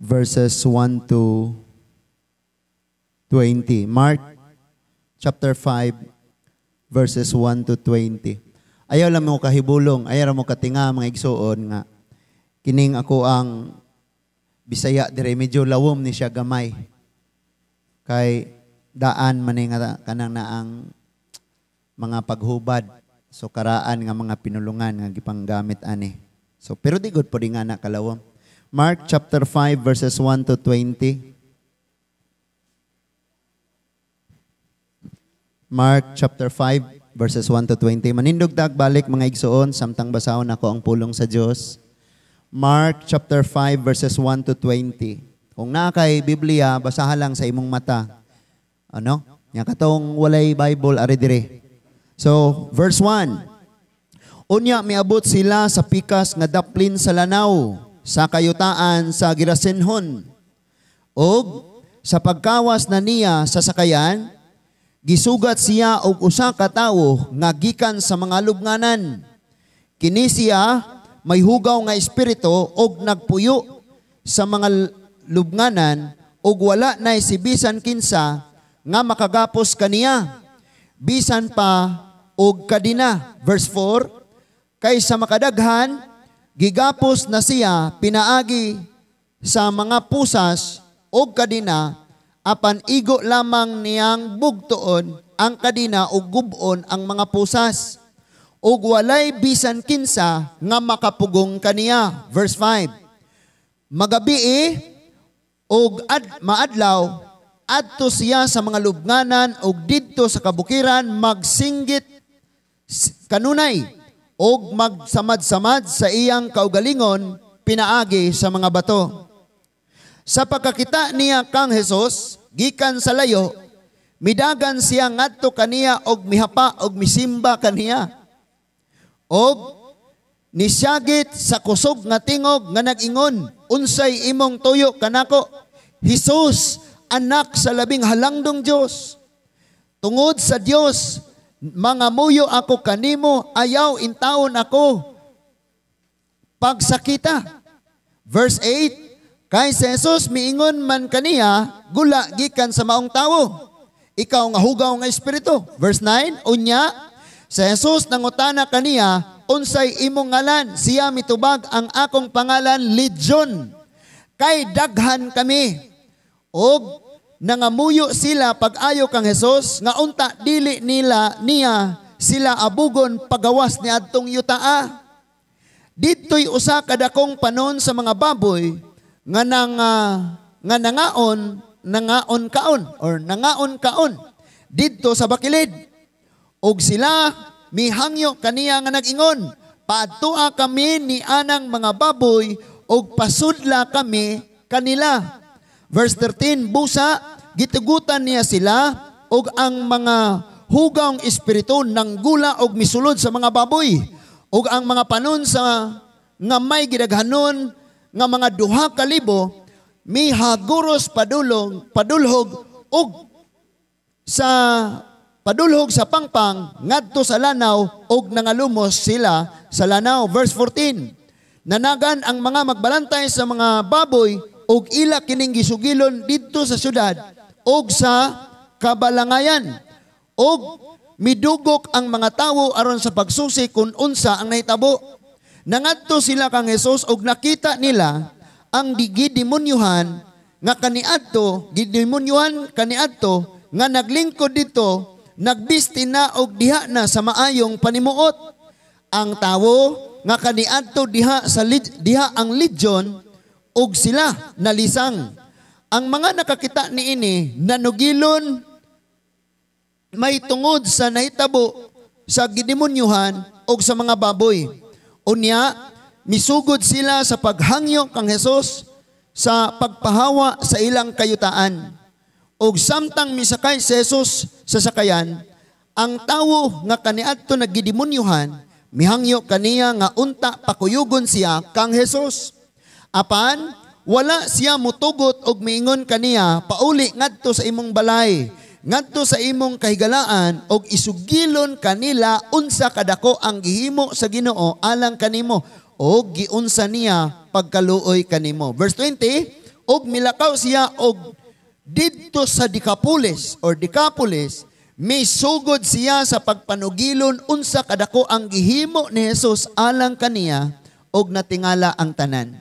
Verses 1 to 20. Mark chapter 5 verses 1 to 20. Ayaw lang mo kahibulong, ayaw mo katinga, mga igsuon, nga kining ako ang Bisaya dire medyo lawom ni siya gamay. Kay daan man nga kanang naang mga paghubad. So karaan nga mga pinulungan nga gipanggamit ani. So pero di good po di nga na kalawom. Mark chapter 5 verses 1 to 20. Mark chapter 5 verses 1 to 20. Manindog tag balik, mga igsuon, samtang basahon ako ang pulong sa Dios. Mark chapter 5 verses 1 to 20. Kung naa kay Biblia, basahan lang sa imong mata. Ano? Nya katong walay Bible ari dire. So, verse 1. Unya miabot sila sa pikas nga daplin sa lanaw sa kayutaan sa Gerasenhon. Og sa pagkawas na niya sa sakayan, gisugat siya og usa ka tawo nga gikan sa mga lubnganan. Kini siya may hugaw nga espiritu og nagpuyo sa mga lubnganan og wala nay si bisan kinsa nga makagapos kaniya bisan pa og kadina. Verse 4, kay sa makadaghan gigapos na siya pinaagi sa mga pusas og kadina, apan igo lamang niyang bugtuon ang kadina og gubon ang mga pusas ug walay bisan kinsa nga makapugong kaniya. Verse 5, magabii og maadlaw adto siya sa mga lubnganan ug didto sa kabukiran magsinggit kanunay og magsamad-samad sa iyang kaugalingon pinaagi sa mga bato. Sa pagkakita niya kang Hesus gikan sa layo, midagan siya ngadto kaniya og mihapa og misimba kaniya. Og nisyagit sa kusog nga tingog nga nag-ingon, "Unsay imong tuyo kanako, Hesus, anak sa labing halangdong Dios? Tungod sa Dios, mga muyo ako kanimo, ayaw intawon ako pagsakita." Verse 8, kay si Jesus miingon man kaniya, "Gula gikan sa maong tawo, ikaw nga hugaw nga espiritu." Verse 9, unya, si Jesus nangutana kaniya, "Unsay imong ngalan?" Siya mitubag, "Ang akong pangalan Legion, kay daghan kami." Og nangamuyo sila pag-ayo kang Hesus nga unta dili nila niya sila abugon pagawas ni adtong yutaa. Didtoy usa ka dakong panon sa mga baboy nga nang nga nangaon nangaon kaon or nangaon kaon didto sa bakilid. Og sila mihangyo kaniya nga nag-ingon, "Paadtua kami ni anang mga baboy og pasudla kami kanila." Verse 13, busa gitugutan niya sila og ang mga hugawng espiritu nanggula og misulod sa mga baboy. Og ang mga panon sa nga may gidaghanon nga mga 2,000 mihaguros padulong padulhog og sa padulhog sa pangpang ngadto sa lanaw og nangalumos sila sa lanaw. Verse 14, nanagan ang mga magbalantay sa mga baboy og ila kining gisugilon didto sa syudad og sa kabalangayan. Og midugok ang mga tawo aron sa pagsusi kung unsa ang nahitabo. Nangadto sila kang Hesus og nakita nila ang gidemonyohan nga kaniadto, gidemonyohan kaniadto nga naglingkod dito, nagbisti na og diha na sa maayong panimuot. Ang tawo nga kaniadto diha sa diha ang legion og sila nalisang. Ang mga nakakita niini nanugilon may tungod sa nahitabo sa gidemonyohan og sa mga baboy. Unya misugod sila sa paghangyo kang Hesus sa pagpahawa sa ilang kayutaan. Og samtang misakay si Jesus sa sakayan, ang tawo nga kaniadto naggidemonyohan mihangyo kaniya nga unta pakuyugon siya kang Hesus. Apan wala siya mutugot og miingon kaniya, "Pauli ngadto sa imong balay, ngadto sa imong kahigalaan og isugilon kanila unsa kadako ang gihimo sa Ginoo alang kanimo Og giunsa niya pagkaluoy kanimo. Verse 20, og milakaw siya og didto sa Decapolis or Decapolis, misugod siya sa pagpanugilon unsa kadako ang gihimo ni Jesus alang kaniya, og natingala ang tanan.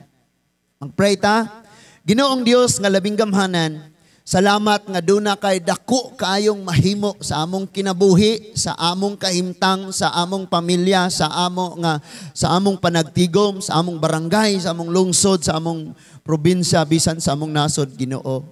Magpray ta. Ginoong Dios nga labing gamhanan, salamat nga duna kay dako kaayong mahimo sa among kinabuhi, sa among kahimtang, sa among pamilya, sa among panagtigom, sa among barangay, sa among lungsod, sa among probinsya, bisan sa among nasod, Ginoo.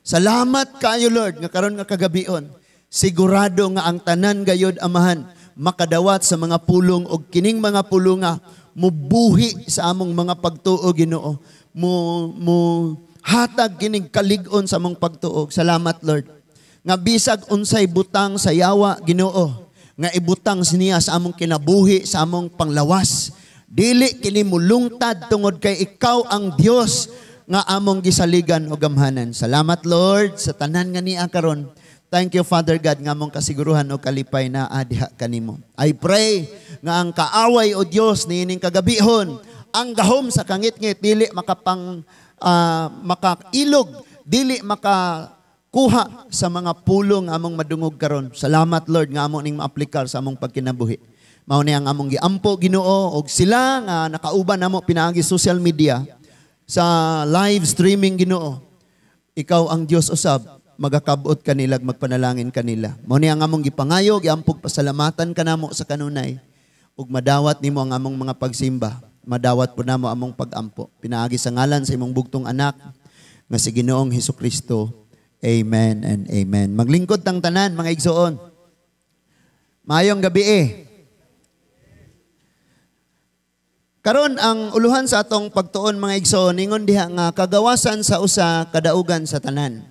Salamat kaayo, Lord, nga karon nga kagabion, sigurado nga ang tanan gayod, Amahan, makadawat sa mga pulong og kining mga pulunga mubuhi sa among mga pagtuo, Ginoo. Mo hatag kining kalig-on sa among pagtuo. Salamat, Lord, nga bisag unsay butang sa yawa, Ginoo, nga ibutang niya sa among kinabuhi, sa among panglawas, dili kini mulungtad tungod kay ikaw ang Dios nga among gisaligan o gamhanan. Salamat, Lord, sa tanan nga niya karon. Thank you, Father God, nga among kasiguruhan o kalipay na diha kanimo. I pray nga ang kaaway o Dios niining kagabihon, ang gahom sa kangitngit dili makailog, dili makakuha sa mga pulong among madungog karon. Salamat, Lord, nga amo ning maaplikar sa among pagkinabuhi. Mao ni ang among giampo, Ginoo, og sila nga nakauban namo pinaagi social media sa live streaming, Ginoo. Ikaw ang Dios usab magakabot kanila, magpanalangin kanila. Mao ni ang among gipangayo, giampog pasalamatan kanamo sa kanunay. Ug madawat nimo ang among mga pagsimba. Madawat po namo among pagampo. Pinaagi sa ngalan sa imong bugtong anak nga si Ginoong Hesukristo. Amen and amen. Maglingkod tang tanan, mga igsoon. Maayong gabi eh. Karon ang uluhan sa atong pagtuon, mga igsoon, ingon diha nga kagawasan sa usa kadaugan sa tanan.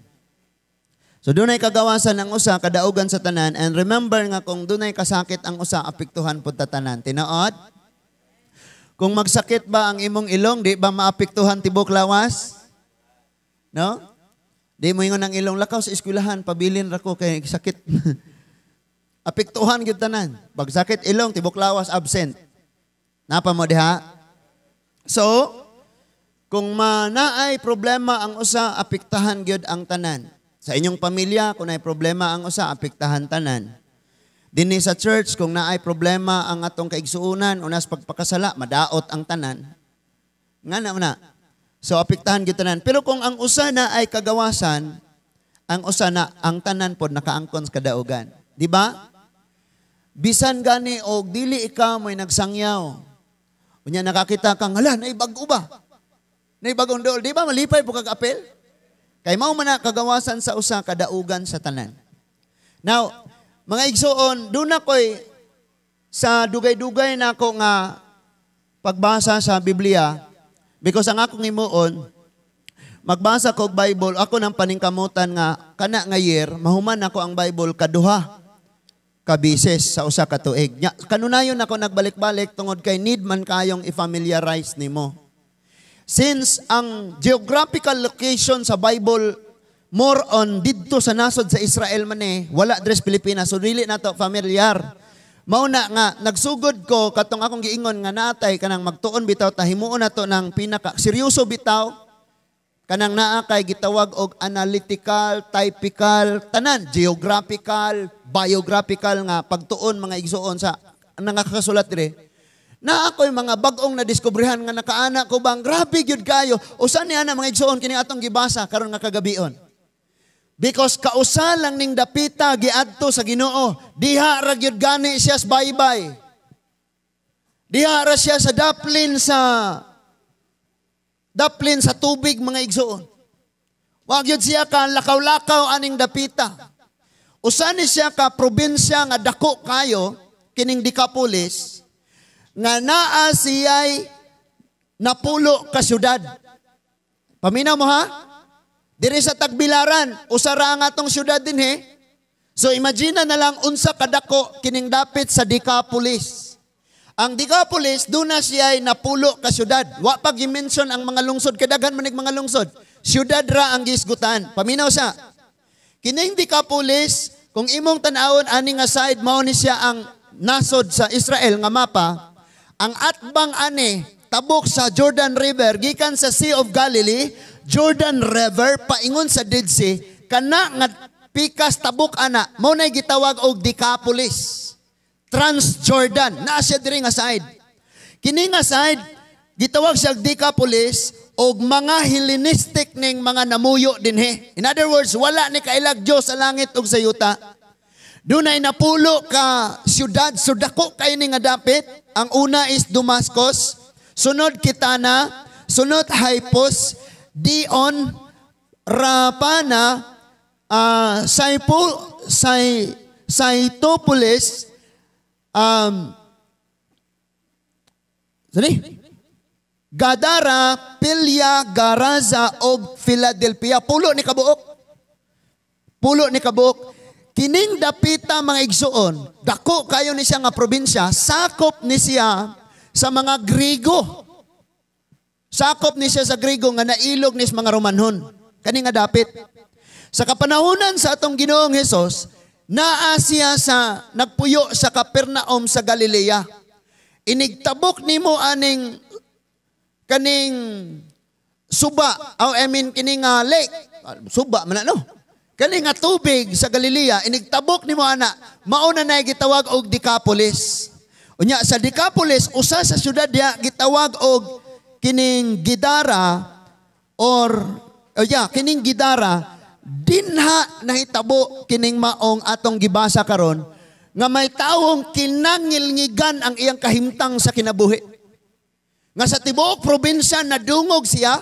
So dunay kagawasan ang usa kadaugan sa tanan, and remember nga kung dunay kasakit ang usa, apektuhan pud ta tanan. Tinuod? Kung magsakit ba ang imong ilong, di ba maapektuhan tibok lawas? No? Di mo ingon ang ilong, "Lakaw sa eskwelahan, pabilin ra ko kay sakit." Apektuhan gyud tanan. Pag sakit ilong, tibok lawas absent. Napa mo diha? So, kung manaay problema ang usa, apektahan gyud ang tanan. Sa inyong pamilya, kung naay problema ang usa, apektahan tanan. Dinhi sa church, kung naay problema ang atong kaigsuonan, unas pagpakasala, madaot ang tanan. Nga na na. So, apektahan gyud tanan. Pero kung ang usa na ay kagawasan, ang usa na, ang tanan pod nakaangkon sa kadaugan. Di ba? Bisan gani og dili ikaw mo'y nagsangyaw. Unya nakakita kang, "Hala, naibag-o ba? Naibagong dool." Di ba malipay po kag apel? Kay mao man na kagawasan sa usa kadaugan sa tanan. Now, mga igsoon, doon na ko'y sa dugay-dugay na ako nga pagbasa sa Biblia, because ang akong himuon, magbasa ko og Bible, ako nang paningkamutan nga kana nga year, mahuman ako ang Bible kaduha ka beses sa usa ka tuig. Nya, kanunayon ako nagbalik-balik tungod kay need man kayong i-familiarize nimo. Since ang geographical location sa Bible more on didto sa nasod sa Israel man eh, wala dres Pilipinas, so dili na to familiar. Mao na nga nagsugod ko katong akong giingon nga naatay kanang magtuon bitaw ta, himuon na to ng pinaka seryoso bitaw, kanang naa kay gitawag og analytical, typical, tanan, geographical, biographical nga pagtuon, mga igsuon, sa nangakasulat dire. Na ako'y mga bag-ong nadiskubrehan nga nakaana ko bang grabe gyud kayo. Usa ni ana, mga igsuon, kini atong gibasa karon nga kagabion. Because kausa lang ning dapita giadto sa Ginoo. Diha ra gyud gani siya sa baybay. Diha ra siya sa daplin sa tubig, mga igsuon. Wa gyud siya ka lakaw-lakaw aning dapita. Usa ni siya ka probinsya nga dako kayo kining Decapolis nga naa siya'y 10 ka syudad. Paminaw mo ha? Diri sa Tagbilaran, usa ra ang atong syudad dinhi. So imagine na lang unsa kadako kining dapit sa Decapolis. Ang Decapolis, doon na siya'y 10 ka syudad. Wa pa gi-mention ang mga lungsod, kay daghan man mga lungsod. Syudad ra ang gisgutan. Paminaw sa. Kining Decapolis, kung imong tan-awon ani nga side, mao ni siya ang nasod sa Israel nga mapa. Ang atbang ani tabok sa Jordan River gikan sa Sea of Galilee, Jordan River paingon sa Dead Sea, kana nga pikas tabok ana mao nay gitawag og Decapolis. Transjordan, naa siya diri nga side. Kini nga side gitawag siya Decapolis og mga Hellenistic ning mga namuyo dinhi. In other words, wala ni kailag Dios sa langit ug sa yuta. Dunay napulo ka syudad, so dako kay ni nga dapit. Ang una is Damascus, sunod Kitana, sunod Hypos, Dion, Rapana, Saipo, Saitopolis, sorry? Gadara, Pilya, Garaza, og Philadelphia. Pulo ni kabuok. Pulo ni kabuok. Kining dapita, mga igsuon, dako kayo ni siya nga probinsya, sakop ni siya sa mga Grigo. Sakop ni siya sa Grigo nga nailog ni sa mga Romanhon. Kani nga dapit. Sa kapanahonan sa atong Ginoong Hesus, naa siya sa nagpuyo sa Capernaum sa Galilea. Inigtabok nimo aning kaning suba, oh, I mean kining lake, suba man na, no? Kani nga tubig sa Galilea, inigtabok nimo ana, mao na nay gitawag og Decapolis. Unya sa Decapolis, usa sa syudad diha gitawag og kining Gidara or oh yeah, kining Gidara, dinha nahitabo kining maong atong gibasa karon nga may tawong kinangilngigan ang iyang kahimtang sa kinabuhi. Nga sa tibuok probinsya nadungog siya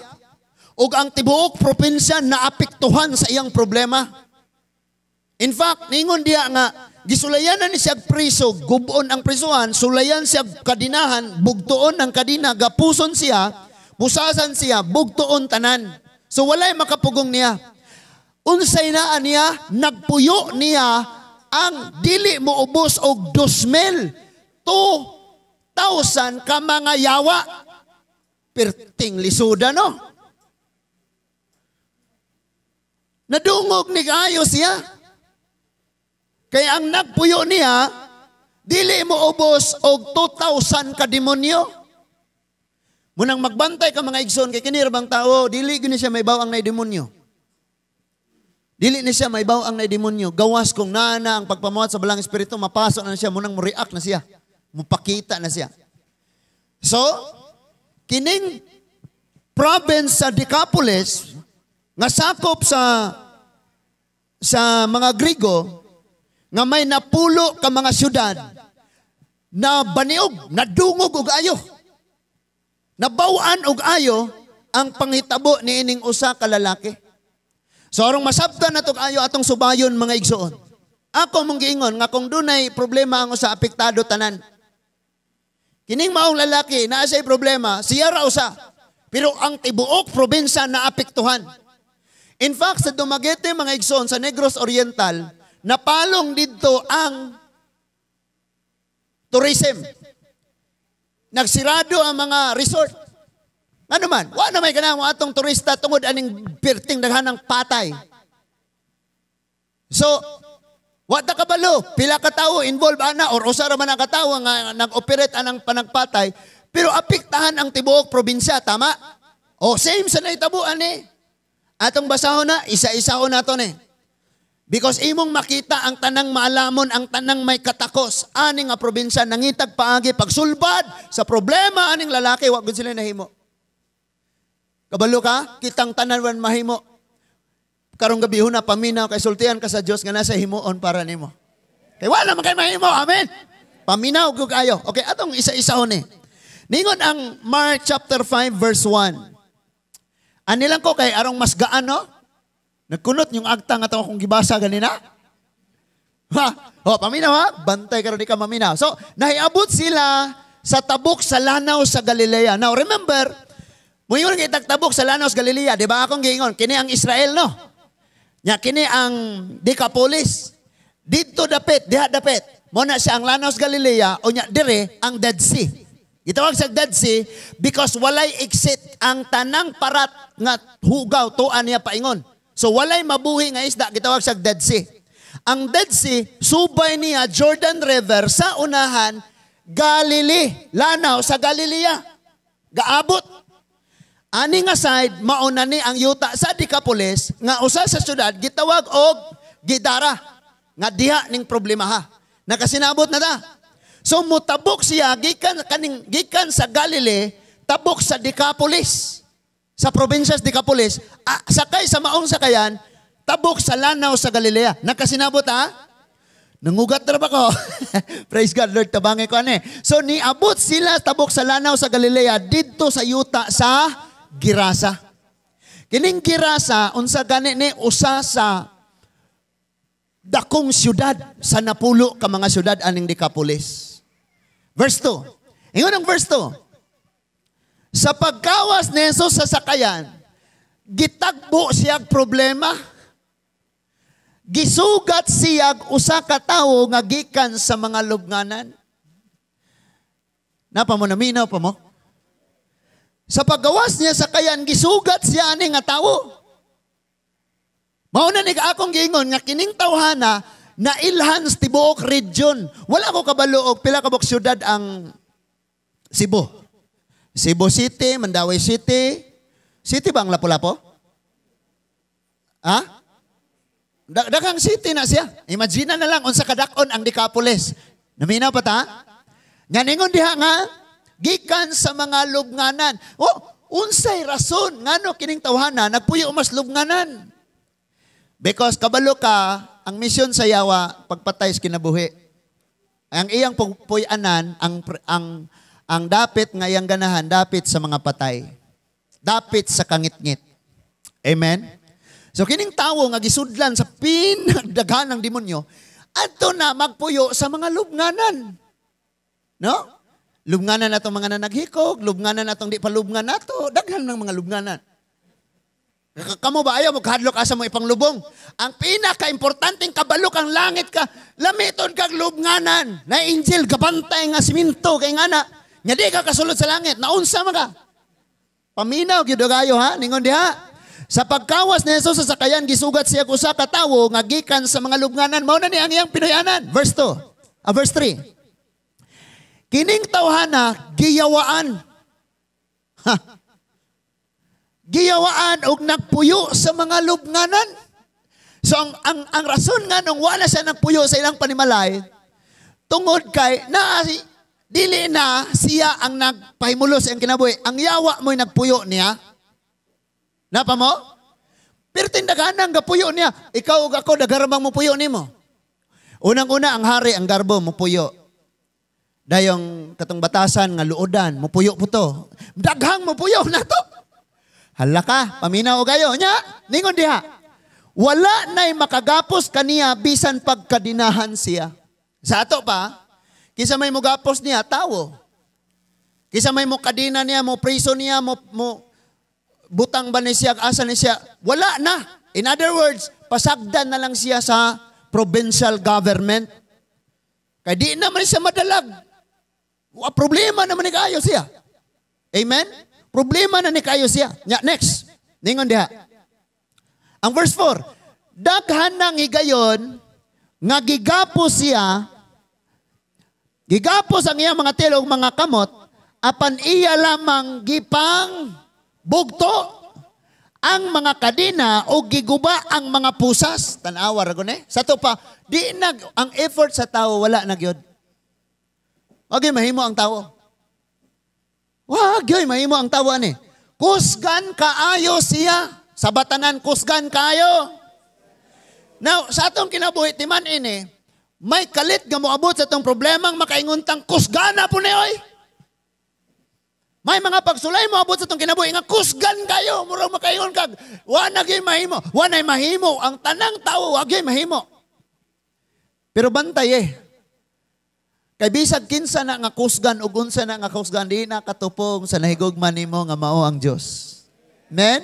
ug ang tibuok probinsya naapektuhan sa iyang problema. In fact, ningon diya nga gisulayan na ni siya priso, gubon ang prisuhan, sulayan siya kadinahan, bugtuon ang kadina, gapuson siya, pusasan siya, bugtuon tanan. So walay makapugong niya. Unsay naa niya, nagpuyo niya ang dili mo ubos og 2,000, 2,000 ka mga yawa. Perting lisuda, no? Nadungog ni kaayo siya. Kaya ang nagpuyo niya, dili mo ubos og 2,000 ka demonyo. Munang magbantay ka, mga igsoon, kay kini ra bang tao, dili gyud ni siya may ang nay demonyo. Dili ni siya may ang nay demonyo. Gawas kung naa na ang pagpamuhat sa Balang Espiritu, mapasok na siya, munang mo-react na siya. Mupakita na siya. So, kining province sa Decapolis, nga sakop sa mga Grigo, nga may napulo ka mga syudad, na baniog, nadungog og ayo. Nabaw-an og ayo ang panghitabo niining usa ka lalaki. So arong masabtan nato ayo atong subayon, mga igsoon. Ako mong giingon nga kung dunay problema ang usa, apektado tanan. Kining maong lalaki naa siya'y problema, siya ra usa. Pero ang tibuok probinsya naapektuhan. In fact, sa Dumaguete, mga igsoon, sa Negros Oriental, napalong didto ang tourism. Nagsirado ang mga resort. Ano man, wa na may kanang atong turista tungod aning perting daghanang patay. So, wa ta kabalo, pila ka tawo involved ana or usa ra man ang katawo nga nag-operate anang panagpatay, pero apektahan ang tibuok probinsya, tama? O same sa nahitabuan eh. Atong basahon na, isa-isahon nato ni. Because imong makita ang tanang maalamon, ang tanang may katakos, ani nga probinsya nangitag paagi pagsulbad sa problema aning lalaki, wa gud sila nahimo. Kabalo ka, kitang tanan wan mahimo. Karong gabi na paminaw kay sultian ka sa Dios nga nasa himuon para nimo. Kay wala man kay mahimo, amen. Paminaw gud kayo. Okay, atong isa-isahon ni. Ningon ang Mark chapter 5 verse 1. Ani lang ko kay arong mas gaan, no? Nagkunot yung agta nga akong gibasa ganina. Ha? O, paminaw ha? Bantay karon di ka maminaw. So, nahiabot sila sa tabok sa lanaw sa Galilea. Now, remember, muingon nga itagtabok sa lanaw sa Galilea, di ba akong giingon? Kini ang Israel, no? Nya, kini ang Decapolis. Didto dapit, diha dapit. Mo na siya ang lanaw sa Galilea, o nya dire ang Dead Sea. Gitawag sa Dead Sea because walay exit ang tanang parat nga hugaw tuan niya paingon. So walay mabuhi nga isda, gitawag sa Dead Sea. Ang Dead Sea, subay niya Jordan River sa unahan, Galilee, lanaw sa Galilea. Gaabot. Ani nga side, mao na ni ang yuta sa Decapolis nga usa sa syudad gitawag og Gidara nga diha ning problema ha. Nakasinabot na ta. So mutabok siya gikan kaning gikan sa Galilee, tabok sa Decapolis. Sa probinsya sa Decapolis, sakay sa maong sakayan, tabok sa lanaw sa Galilea. Nakasinabot ha? Nangugat na ba ko? Praise God, Lord, tabangi ko ane. So niabot sila tabok sa lanaw sa Galilea didto sa yuta sa Girasa. Kining Girasa, unsa gani ni, usa sa dakong syudad sa 10 ka mga syudad aning Decapolis. Verse 2. Ingon ang verse 2. Sa pagkawas ni Jesus sa sakayan, gitagbo siyag problema. Gisugat siyag usa ka tawo nga gikan sa mga lubnganan. Napa mo, naminaw pa mo? Sa paggawas niya sa sakayan, gisugat siya ani nga tawo. Mao na ni akong giingon nga kining tawhana nailhan sa tibuok region. Wala ko kabalo og pila ka buok syudad ang Cebu. Cebu City, Mandaue City. City ba ang Lapu-Lapu? Ha? Daghang city na siya. Imagine na lang unsa kadak-on ang Decapolis. Naminaw pa ta? Nga ningon diha nga gikan sa mga lubnganan. Oh, unsay rason ngano kining tawhana nagpuyo mas lubnganan? Because kabalo ka, ang misyon sa yawa pagpatay sa kinabuhi. Ang iyang puy-anan, ang dapit nga iyang ganahan, dapit sa mga patay. Dapit sa kangitngit. Amen? So kining tawo nga gisudlan sa pinagdaghan ng demonyo, adto na magpuyo sa mga lubnganan. No? Lubnganan natong mga nanaghikog, lubnganan natong di pa lubngan nato, daghan ng mga lubnganan. Kamo ba ayaw mo kahadlok asa mo ipanglubong? Ang pinaka-importanteng kabalo kang langit ka, lamiton kag lubnganan. Na angel gabantay nga simento kay ngana. Nya di ka kasulod sa langit, naunsa man ka. Paminaw gyud kayo ha, ningon diha. Sa pagkawas ni Jesus sa sakayan, gisugat siya usa ka tawo nga gikan sa mga lubnganan. Mao na ni ang iyang pinuy-anan. Verse 2. Verse 3. Kining tawhana giyawaan. Ha. Giyawaan og nagpuyo sa mga lubnganan. So ang rason nga nung wala siya nagpuyo sa ilang panimalay, tungod kay na dili na siya ang nagpahimulo sa iyang kinabuhi. Ang yawa mo'y nagpuyo niya. Napa mo? Pero tindaganan gapuyo niya. Ikaw ug ako dagharamang mo puyo nimo. Unang-una ang hari ang garbo mo puyo. Dayong katong batasan nga luodan mo puyo po to. Daghang mo puyo na to. Hala ka, paminaw kayo. Nya, ningon diha. Wala na'y makagapos kaniya bisan pagkadinahan siya. Sa ato pa, kisa may mugapos niya, tawo. Kisa may mukadina niya, mo priso niya, mo butang ba ni siya, asa ni siya, wala na. In other words, pasagdan na lang siya sa provincial government. Kaya di naman siya madalag. Wa problema naman ni kayo siya. Amen? Problema na ni kayo siya. Nya, next. Ningon diha. Ang verse 4, daghan ng higayon nga gigapos siya, gigapos ang iyang mga tiil og mga kamot, apan iya lamang gipang bugto ang mga kadena o giguba ang mga pusas. Tanawa ra gud eh. Sa to pa, di nag ang effort sa tao wala na gyud. Wag mahimo ang tao. Wag gyud mahimo ang tao ani. Kusgan kaayo siya. Sa batanan kusgan kaayo. Now, sa atong kinabuhi timan ini, may kalit nga moabot sa atong problemang makaingon tang kusgana po ni oy. May mga pagsulay mo abot sa itong kinabuhi nga kusgan kayo, murag makaingon kag wa na gyud mahimo, wa nay mahimo ang tanang tawo, wa gyud mahimo. Pero bantay eh. Kay bisag kinsa na nga kusgan ug unsa na nga kusgan, di na katupong sa nahigugma nimo nga mao ang Dios. Amen?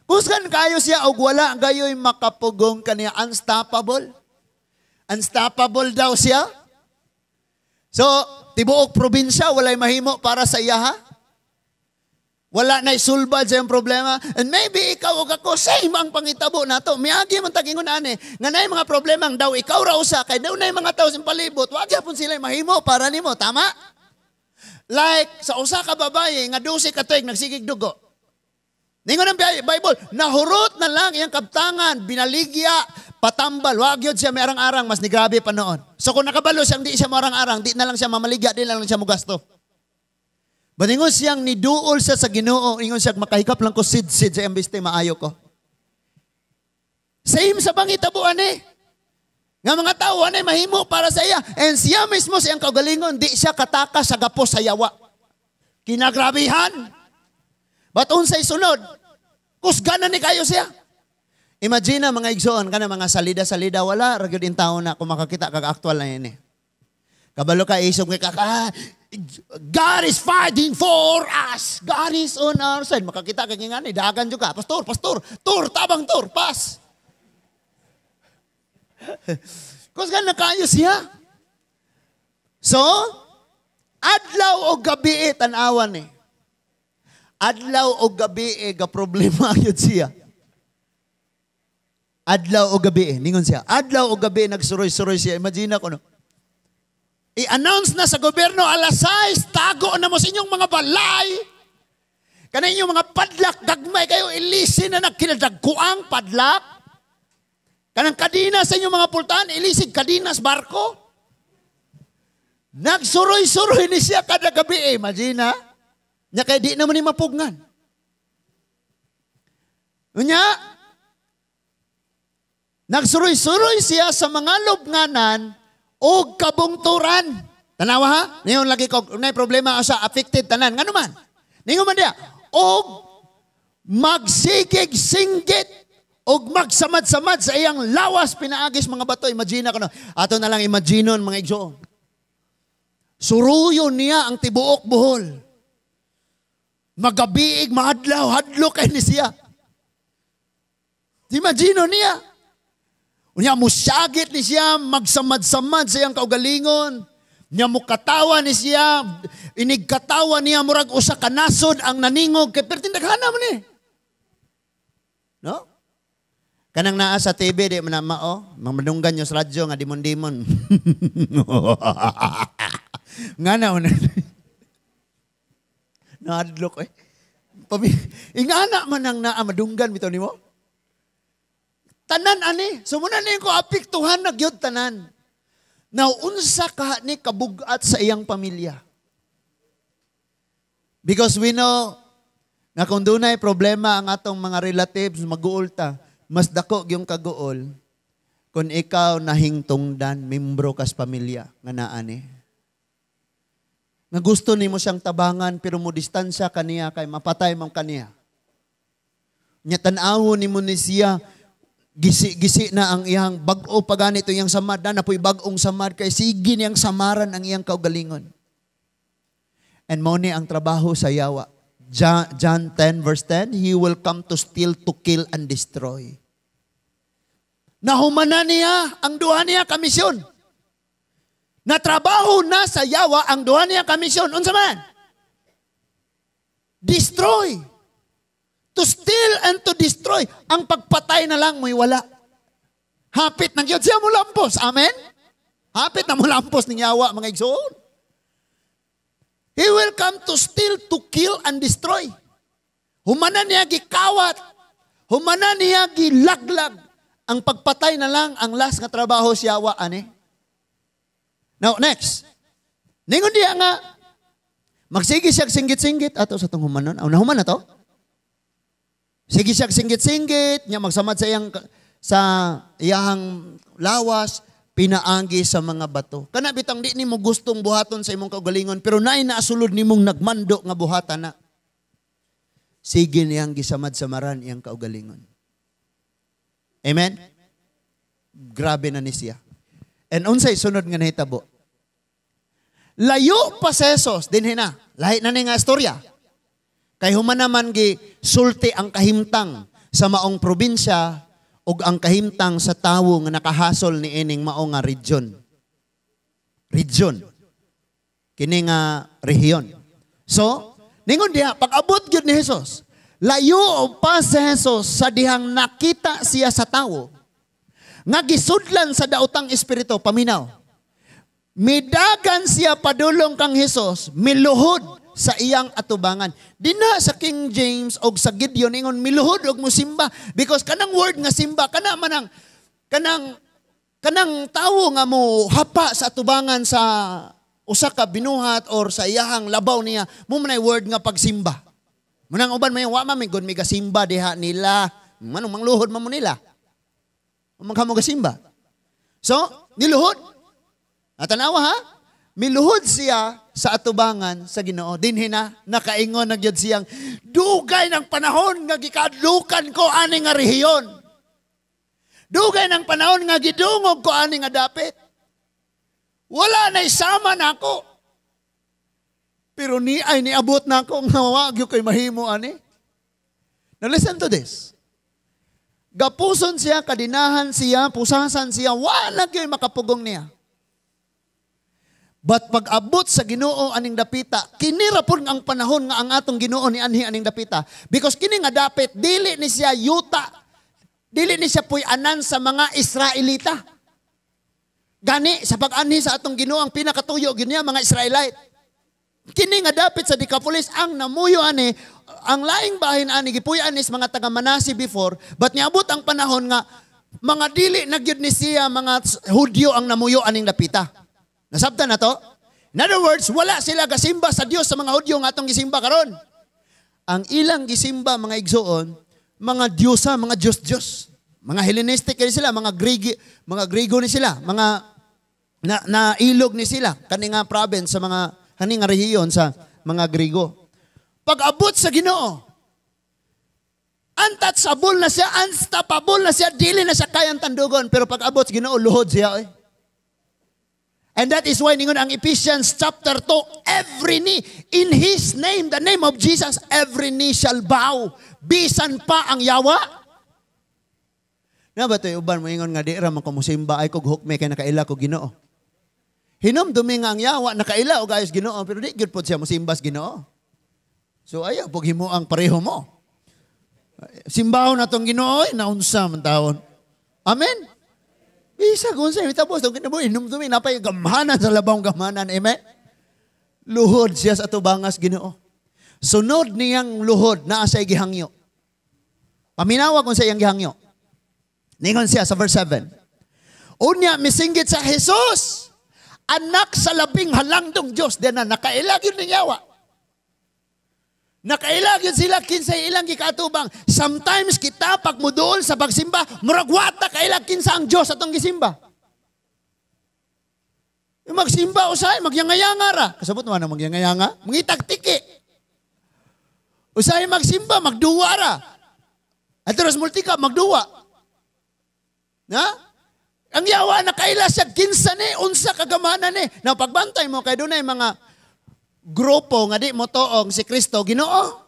Kusgan kayo siya og wala gayoy makapugong kaniya, unstoppable. Unstoppable daw siya. So, tibuok probinsya walay mahimo para sa iya ha. Wala na'y sulbad sa iyang problema. And maybe ikaw ug ako, same ang pangitabo nato. Miagi man tagingon ani, nga naay mga problemang daw ikaw ra usa, kay daw naay mga tao sa palibot, wa gyapon sila mahimo para nimo, tama? Like sa usa ka babaye nga 12 ka tuig nagsigig dugo. Ningon ang Bible, nahurot na lang iyang kabtangan, binaligya, patambal. Wag yun siya may arang-arang, mas nigrabe pa noon. So kung nakabalo siyang di siya marang-arang, di na lang siya mamaligya, di na lang siya mugasto. But ingon siyang niduol siya sa Ginoo, ingon siya, "Makahikap lang ko sid-sid sa iyang biste, maayo ko." Same sa pangitabuan eh. Nga mga tao, anay mahimo para sa iya. And siya mismo sa iyang kaugalingon, di siya kataka sa gapos sa yawa. Kinagrabihan. But unsay sunod, kusganan ni kayo siya. Imagine na mga igsoon kana mga salida-salida, wala ra gyud taon na kung makakita kag aktual na ini. Kabalo ka isog ka ka, "God is fighting for us. God is on our side." Makakita kag ngani dagan jud ka. "Pastor, pastor, tur tabang tur, pas." Kusgan na kayo siya. So, adlaw o gabi tan-awan eh. Adlaw o gabi eh, ga problema yun siya. Adlaw o gabi eh, ningon siya. Adlaw o gabi nagsuroy-suroy siya. Imagine ako, no? I-announce na sa gobyerno, alas 6, tago na mo sa inyong mga balay. Kana inyong mga padlak, gagmay kayo, ilisin na nagkinadagkuang padlak. Kanang kadina sa inyong mga pultahan, ilisig kadinas barko. Nagsuroy-suroy ni siya kada gabi eh. Imagine ha? Nya kay di naman ni mapugnan. Unya, nagsuroy-suroy siya sa mga lubnganan o kabungturan. Tanawa ha? Ngayon lagi ko, nay problema sa affected tanan. Ngano man? Ningon man diya, og magsigig singgit og magsamad-samad sa iyang lawas pinaagis mga bato. Imagine ako no. Ato na lang imaginon, mga igsoon. Suruyon niya ang tibuok Bohol. Magabiig, maadlaw, hadlok kay ni siya. Imagine niya. Unya musyagit ni siya, magsamad-samad sa iyang kaugalingon. Nya mukatawa ni siya, inigkatawa niya murag usa ka nasod ang naningog kay perting daghana man ni. No? Kanang naa sa TV di man na mao, mamadunggan nyo sa radyo nga demon-demon. Nga na una. Naadlok eh. Ingana man ang naa madunggan bitaw nimo. Tanan ani, sumunan ni ko apektuhan na gyud tanan. Now unsa ka ni kabugat sa iyang pamilya? Because we know nga kung dunay problema ang atong mga relatives, maguol ta, mas dako gyung kaguol kung ikaw nahingtungdan, membro kas pamilya nga naa ni. Nga gusto nimo siyang tabangan pero mo distansya kaniya kay mapatay man kaniya. Nya tan-awon nimo ni siya, gisi-gisi na ang iyang bag-o pa ganito iyang samad na napoy bag-ong samad kay sige niyang samaran ang iyang kaugalingon. And mo ni ang trabaho sa yawa. John 10 verse 10, "He will come to steal, to kill, and destroy." Nahumana niya ang duha niya ka misyon. Natrabaho na sa yawa ang duha niya ka misyon. Unsa man? Destroy. To steal and to destroy. Ang pagpatay na lang mo'y wala. Hapit nang yun siya mulampos. Amen? Hapit na mulampos ning yawa, mga igsoon. He will come to steal, to kill, and destroy. Humana niya gikawat. Humana niya gilaglag. Ang pagpatay na lang ang last nga trabaho siya wa ani. Now, next. Ningon diya nga, magsige siya singgit-singgit ato sa tong humanon. Aw, nahuman na to? Sige siya singgit-singgit, nya magsamad sa iyang lawas, pinaagi sa mga bato. Kana bitang di nimo gustong buhaton sa imong kaugalingon, pero naay naasulod nimong nagmando nga buhatan na. Sige niyang gisamad-samaran iyang kaugalingon. Amen? Grabe na ni siya. And unsay sunod nga nahitabo? Layo pa sa Jesus, dinhi na. Lahi na ni nga istorya. Kay human naman gi sulti ang kahimtang sa maong probinsya ug ang kahimtang sa tawo nga nakahasol ni ining mao nga region. Region. Kini nga rehiyon. So, ningon diha, pag-abot gyud ni Jesus, layo pa si Jesus sa dihang nakita siya sa tawo nga gisudlan sa daotang espiritu, paminaw. Midagan siya padulong kang Hesus, miluhod sa iyang atubangan. Dinha sa King James og sa Gideon ingon miluhod og musimba because kanang word nga simba kana man ang kanang tawo nga mo hapa sa atubangan sa usa ka binuhat or sa iyahang labaw niya mo manay word nga pagsimba. Munang uban may wa man may gud mi gasimba diha nila. Manong mangluhod man mo nila. Man ka mo gasimba. So, niluhod. Natanawa ha? Miluhod siya sa atubangan sa Ginoo. Dinhi na nakaingon na gyud siyang dugay ng panahon nga gikadlukan ko ani nga rehiyon. Dugay ng panahon nga gidungog ko ani nga dapit. Wala na isama nako. Pero ni ay niabot na ako nga wa gyud koy mahimo ani. Now listen to this. Gapuson siya, kadinahan siya, pusasan siya, wala gyud makapugong niya. But pag abot sa Ginoo aning dapita, kini ra pud ang panahon nga ang atong Ginoo ni anhi aning dapita. Because kini nga dapit dili ni siya yuta. Dili ni siya puy-anan sa mga Israelita. Gani sa pag-anhi sa atong Ginoo, ang pinakatuyo gyud niya mga Israelite. Kini nga dapit sa Decapolis ang namuyo ani, ang laing bahin ani gipuy-an is mga taga Manasi before, but niabot ang panahon nga mga dili na gyud ni siya mga Hudyo ang namuyo aning dapita. Nasabtan na to? In other words, wala sila gasimba sa Dios sa mga Hudyo nga atong gisimba karon. Ang ilang gisimba, mga igsoon, mga diyosa, mga Diyos-Diyos. Mga Hellenistic ni sila, mga Greek, mga Griego ni sila, mga na ilog ni sila kani nga province sa mga kani nga rehiyon sa mga Griego. Pag abot sa Ginoo, untouchable na siya, unstoppable na siya, dili na siya kayang tandugon. Pero pag abot sa Ginoo, luhod siya. Eh. And that is why ningon ang Ephesians chapter 2, every knee, in His name, the name of Jesus, every knee shall bow. Bisan pa ang yawa. Na ba ito uban mo ingon nga di ra man ko musimba ay kog hukme kay nakaila ko Ginoo. Hinumdumi nga ang yawa nakaila og ayos Ginoo, pero di gyud pod siya musimbas Ginoo. So ayaw pug himo ang pareho mo. Simbahon na tong Ginoo, ay, naunsa man tawon. Amen. Bisa kung sa tapos tong kinabuhi hinumdumi napay gamhanan sa labawng gamhanan. Amen. Luhod siya sa atubangas Ginoo. Sunod niyang luhod naa sa gihangyo. Paminawa kung sa iyang gihangyo. Ningon siya sa verse 7. Unya misinggit sa Jesus, anak sa labing halangdong Dios, di na nakaila gyud ning yawa. Nakaila gyud sila kinsay ilang gikaatubang. Sometimes kita pag muduol sa pagsimba, murag wa ta kaila kinsa ang Dios atong gisimba. Yung magsimba usahay magyangayanga ra. Kasabot mo na magyangayanga, mangitag tiki. Usahay magsimba, magduwa ra. At ras multika magduwa. Na? Ang yawa nakaila siya kinsa ni unsa kagamhanan ni. Na pagbantay mo kay dunay mga grupo nga di mo toong si Kristo Ginoo.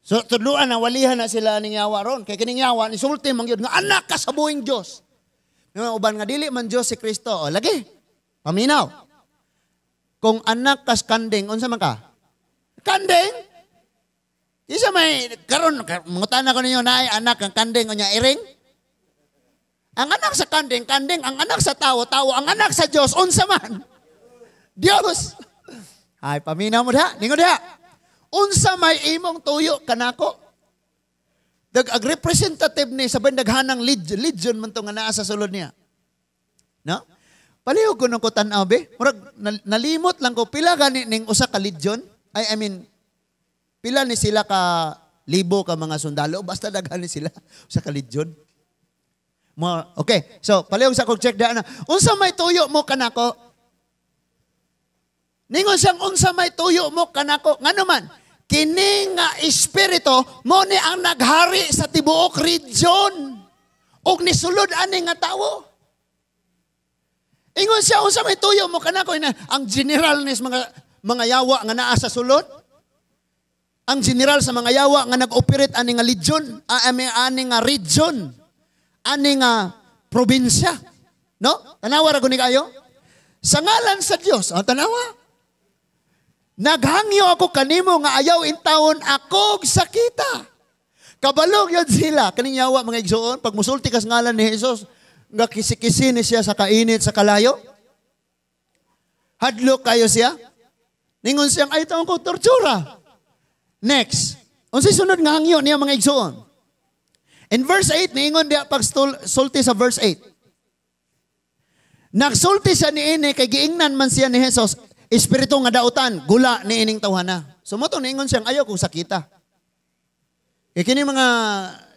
So tudluan na walihan na sila ning yawa ron. Kay kining yawa ni sulti man gyud nga anak ka sa buhing Dios. Yung uban nga dili man Dios si Kristo. O lagi. Paminaw. Kung anak kas kanding, unsa man ka? Kanding? Isa may karon mangutana ko ninyo naay anak ang kanding unya iring? Ang anak sa kanding, kanding, ang anak sa tawo, tawo, ang anak sa Dios, unsa man? Dios. Ay, paminaw mo diha, ningon diha. Unsa may imong tuyo kanako? Dag ag representative ni sa bandaghanang legion man to nga naa sa sulod niya. No? Palihog ko nung ko tan-aw be. Murag nalimot lang ko pila gani ning usa ka legion. Ay, I mean, pila ni sila ka libo ka mga sundalo, basta daghan ni sila usa ka legion. Mo, okay. So, palihog sa kog check diha na. Unsa may tuyo mo kanako? Ningon siyang unsa may tuyo mo kanako. Ngano man? Kini nga espiritu mo ni ang naghari sa tibuok region ug nisulod ani nga tawo. Ingon siya unsa may tuyo mo kanako, ina ang general nis mga yawa nga naa sa sulod. Ang general sa mga yawa nga nag-operate ani nga legion, ani nga region, ani nga probinsya. No? Tanawa ra guni kayo? Sa ngalan sa Dios, oh, tanawa. Naghangyo ako kanimo nga ayaw intawon akog sakita. Kabalog yun sila. Kaning yawa mga igsoon, pag musulti kas ngalan ni Jesus, nga kisi-kisi ni siya sa kainit sa kalayo. Hadlok kayo siya. Ningon siyang, ay taong ko, tortura. Next. Unsay sunod nga hangyo niya, mga igsuon? In verse 8, niingon diya pagsulti sa verse 8. Nagsulti siya niini kay giingnan man siya ni Jesus, "Espiritu nga dautan, gula ni ining tawhana." So mo to niingon siyang ayaw kong sakita. Kay kini mga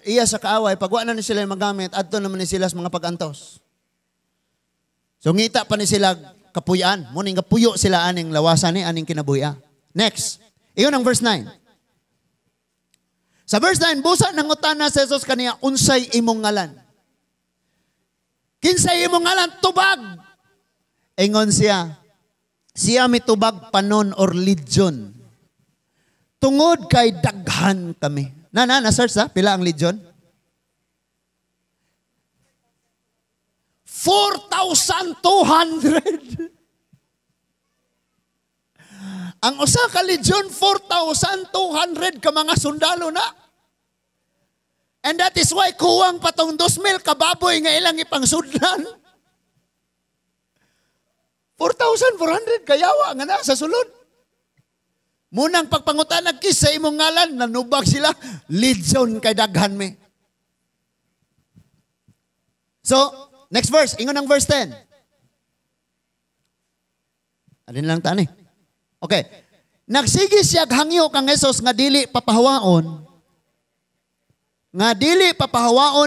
iya sa kaaway, pag wa na ni sila magamit, adto naman ni sila sa mga pagantos. So ngita pa ni sila kapuyan. Muning kapuyo sila aning lawasan ni aning kinabuya. Next. Iyon ang verse 9. Sa verse 9, busa nangutana si Jesus kaniya, "Unsay imong ngalan? Kinsay imong ngalan? Tubag." Ingon siya, siya mitubag panon or legion. Tungod kay daghan kami. Na, na, na-search ha? Pila ang legion? 4,200. Ang usa ka legion, 4,200 ka mga sundalo na. And that is why kuwang patong 2,000 kababoy nga ilang ipangsudlan. 4,400 kayawa nga na sa sulod. Munang pagpangutan kis sa imong ngalan, nanubag sila, legion kay daghan mi. So, next verse, ingon ang verse 10. Alin lang tani. Okay. Nagsige siya hangyo kang Jesus nga dili papahawaon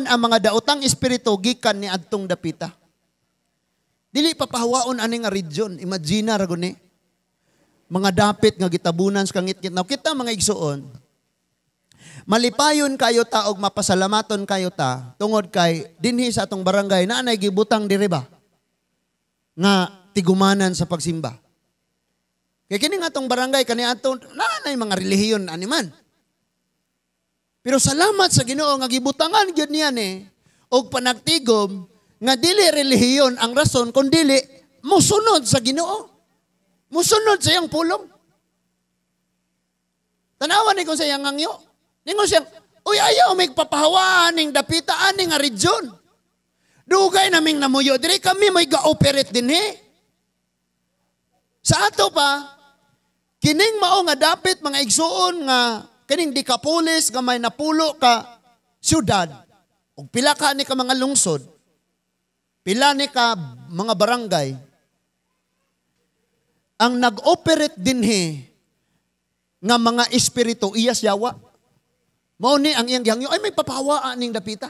ang mga daotang espiritu gikan ni adtong dapita. Dili papahawaon ani nga region. Imagine ra guni. Mga dapit nga gitabunan sa kangitngit. Now, kita mga igsuon, malipayon kayo ta og mapasalamaton kayo ta tungod kay dinhi sa atong barangay na anay gibutang diri ba nga tigumanan sa pagsimba. Kay kini nga atong barangay kani ato naanay mga relihiyon ani man. Pero salamat sa Ginoo nga gibutangan gyud niya ni og panagtigom nga dili relihiyon ang rason kun dili musunod sa Ginoo. Musunod sa iyang pulong. Tanawan ni kung sa iyang ngangyo. Ningon siya, "Uy, ayaw may papahawaan ning dapita ani nga region. Dugay naming namuyo diri, kami may ga-operate dinhi." Sa ato pa, kining mao nga dapit, mga igsuon, nga kining Decapolis nga may napulo ka syudad ug pila ka ni ka mga lungsod, pila ni ka mga barangay, ang nag-operate dinhi nga mga espiritu iya yawa. Mao ni ang iyang gihangyo, ay may papahawa aning dapita.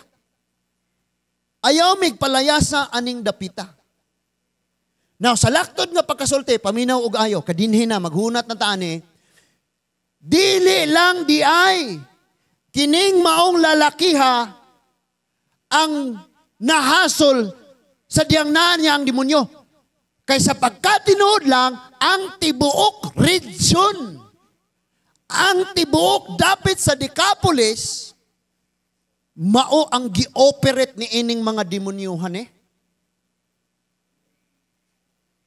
Ayaw mig palayasa aning dapita. Now, sa laktod nga pagkasulti, paminaw og ayo, kadinhi na, maghunat na taani, dili lang di ay, kining maong lalakiha ang nahasol sa diyang naa niya ang demonyo. Kaysa pagkatinuod lang, ang tibuok region, ang tibuok dapit sa Decapolis, mao ang gi-operate ni ining mga demonyuhan eh.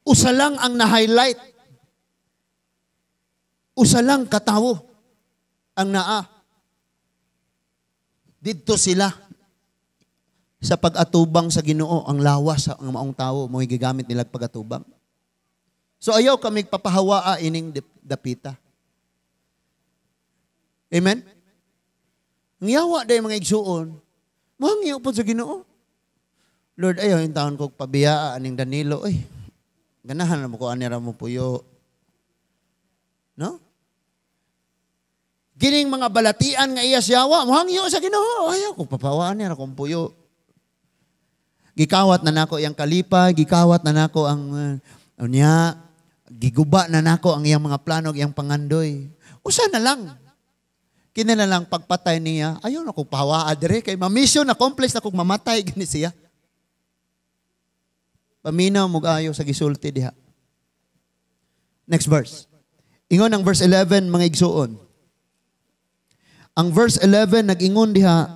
Usa lang ang na-highlight. Usa lang katawo ang naa. Didto sila sa pag-atubang sa Ginoo, ang lawas sa ang maong tawo mo'y gigamit nila pag-atubang. So ayaw kami papahawaa ining dapita. Amen? Ang yawa day, mga igsuon, mohangyo po sa Ginoo. "Lord, ayaw yung taon ko pabiyaa aning Danilo. Ay, ganahan na mo ko ani ra mo puyo." No? Gining mga balatian nga iya siyawa, mohangyo sa Ginoo. "Ayaw ko papawaan niya akong puyo. Gikawat na nako iyang kalipay, gikawat na nako ang unya, giguba na nako ang iyang mga plano, iyang pangandoy. Usa na lang. Kini na lang pagpatay niya, ayaw na kong pahawaa dire kay ma-mission accomplish na kong mamatay gani siya." Paminaw mo ayo sa gisulti diha. Next verse. Ingon ang verse 11, mga igsuon. Ang verse 11 nag-ingon diha,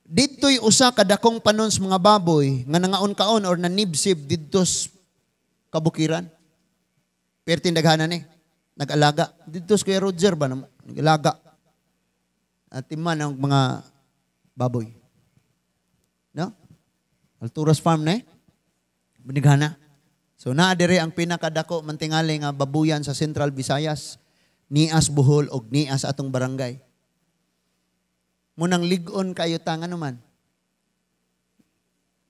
didto'y usa ka dakong panon sa mga baboy nga nangaon-kaon or nanibsib didto sa kabukiran. Perting daghanan eh. Nag-alaga. Didto sa Kuya Roger ba? Nag-alaga. At timan ang mga baboy. No? Alturas Farm na eh. Binighana. So naa diri ang pinakadako mantingali nga babuyan sa Central Visayas, nias Bohol og nias atong barangay. Munang lig-on kayo ta nga man.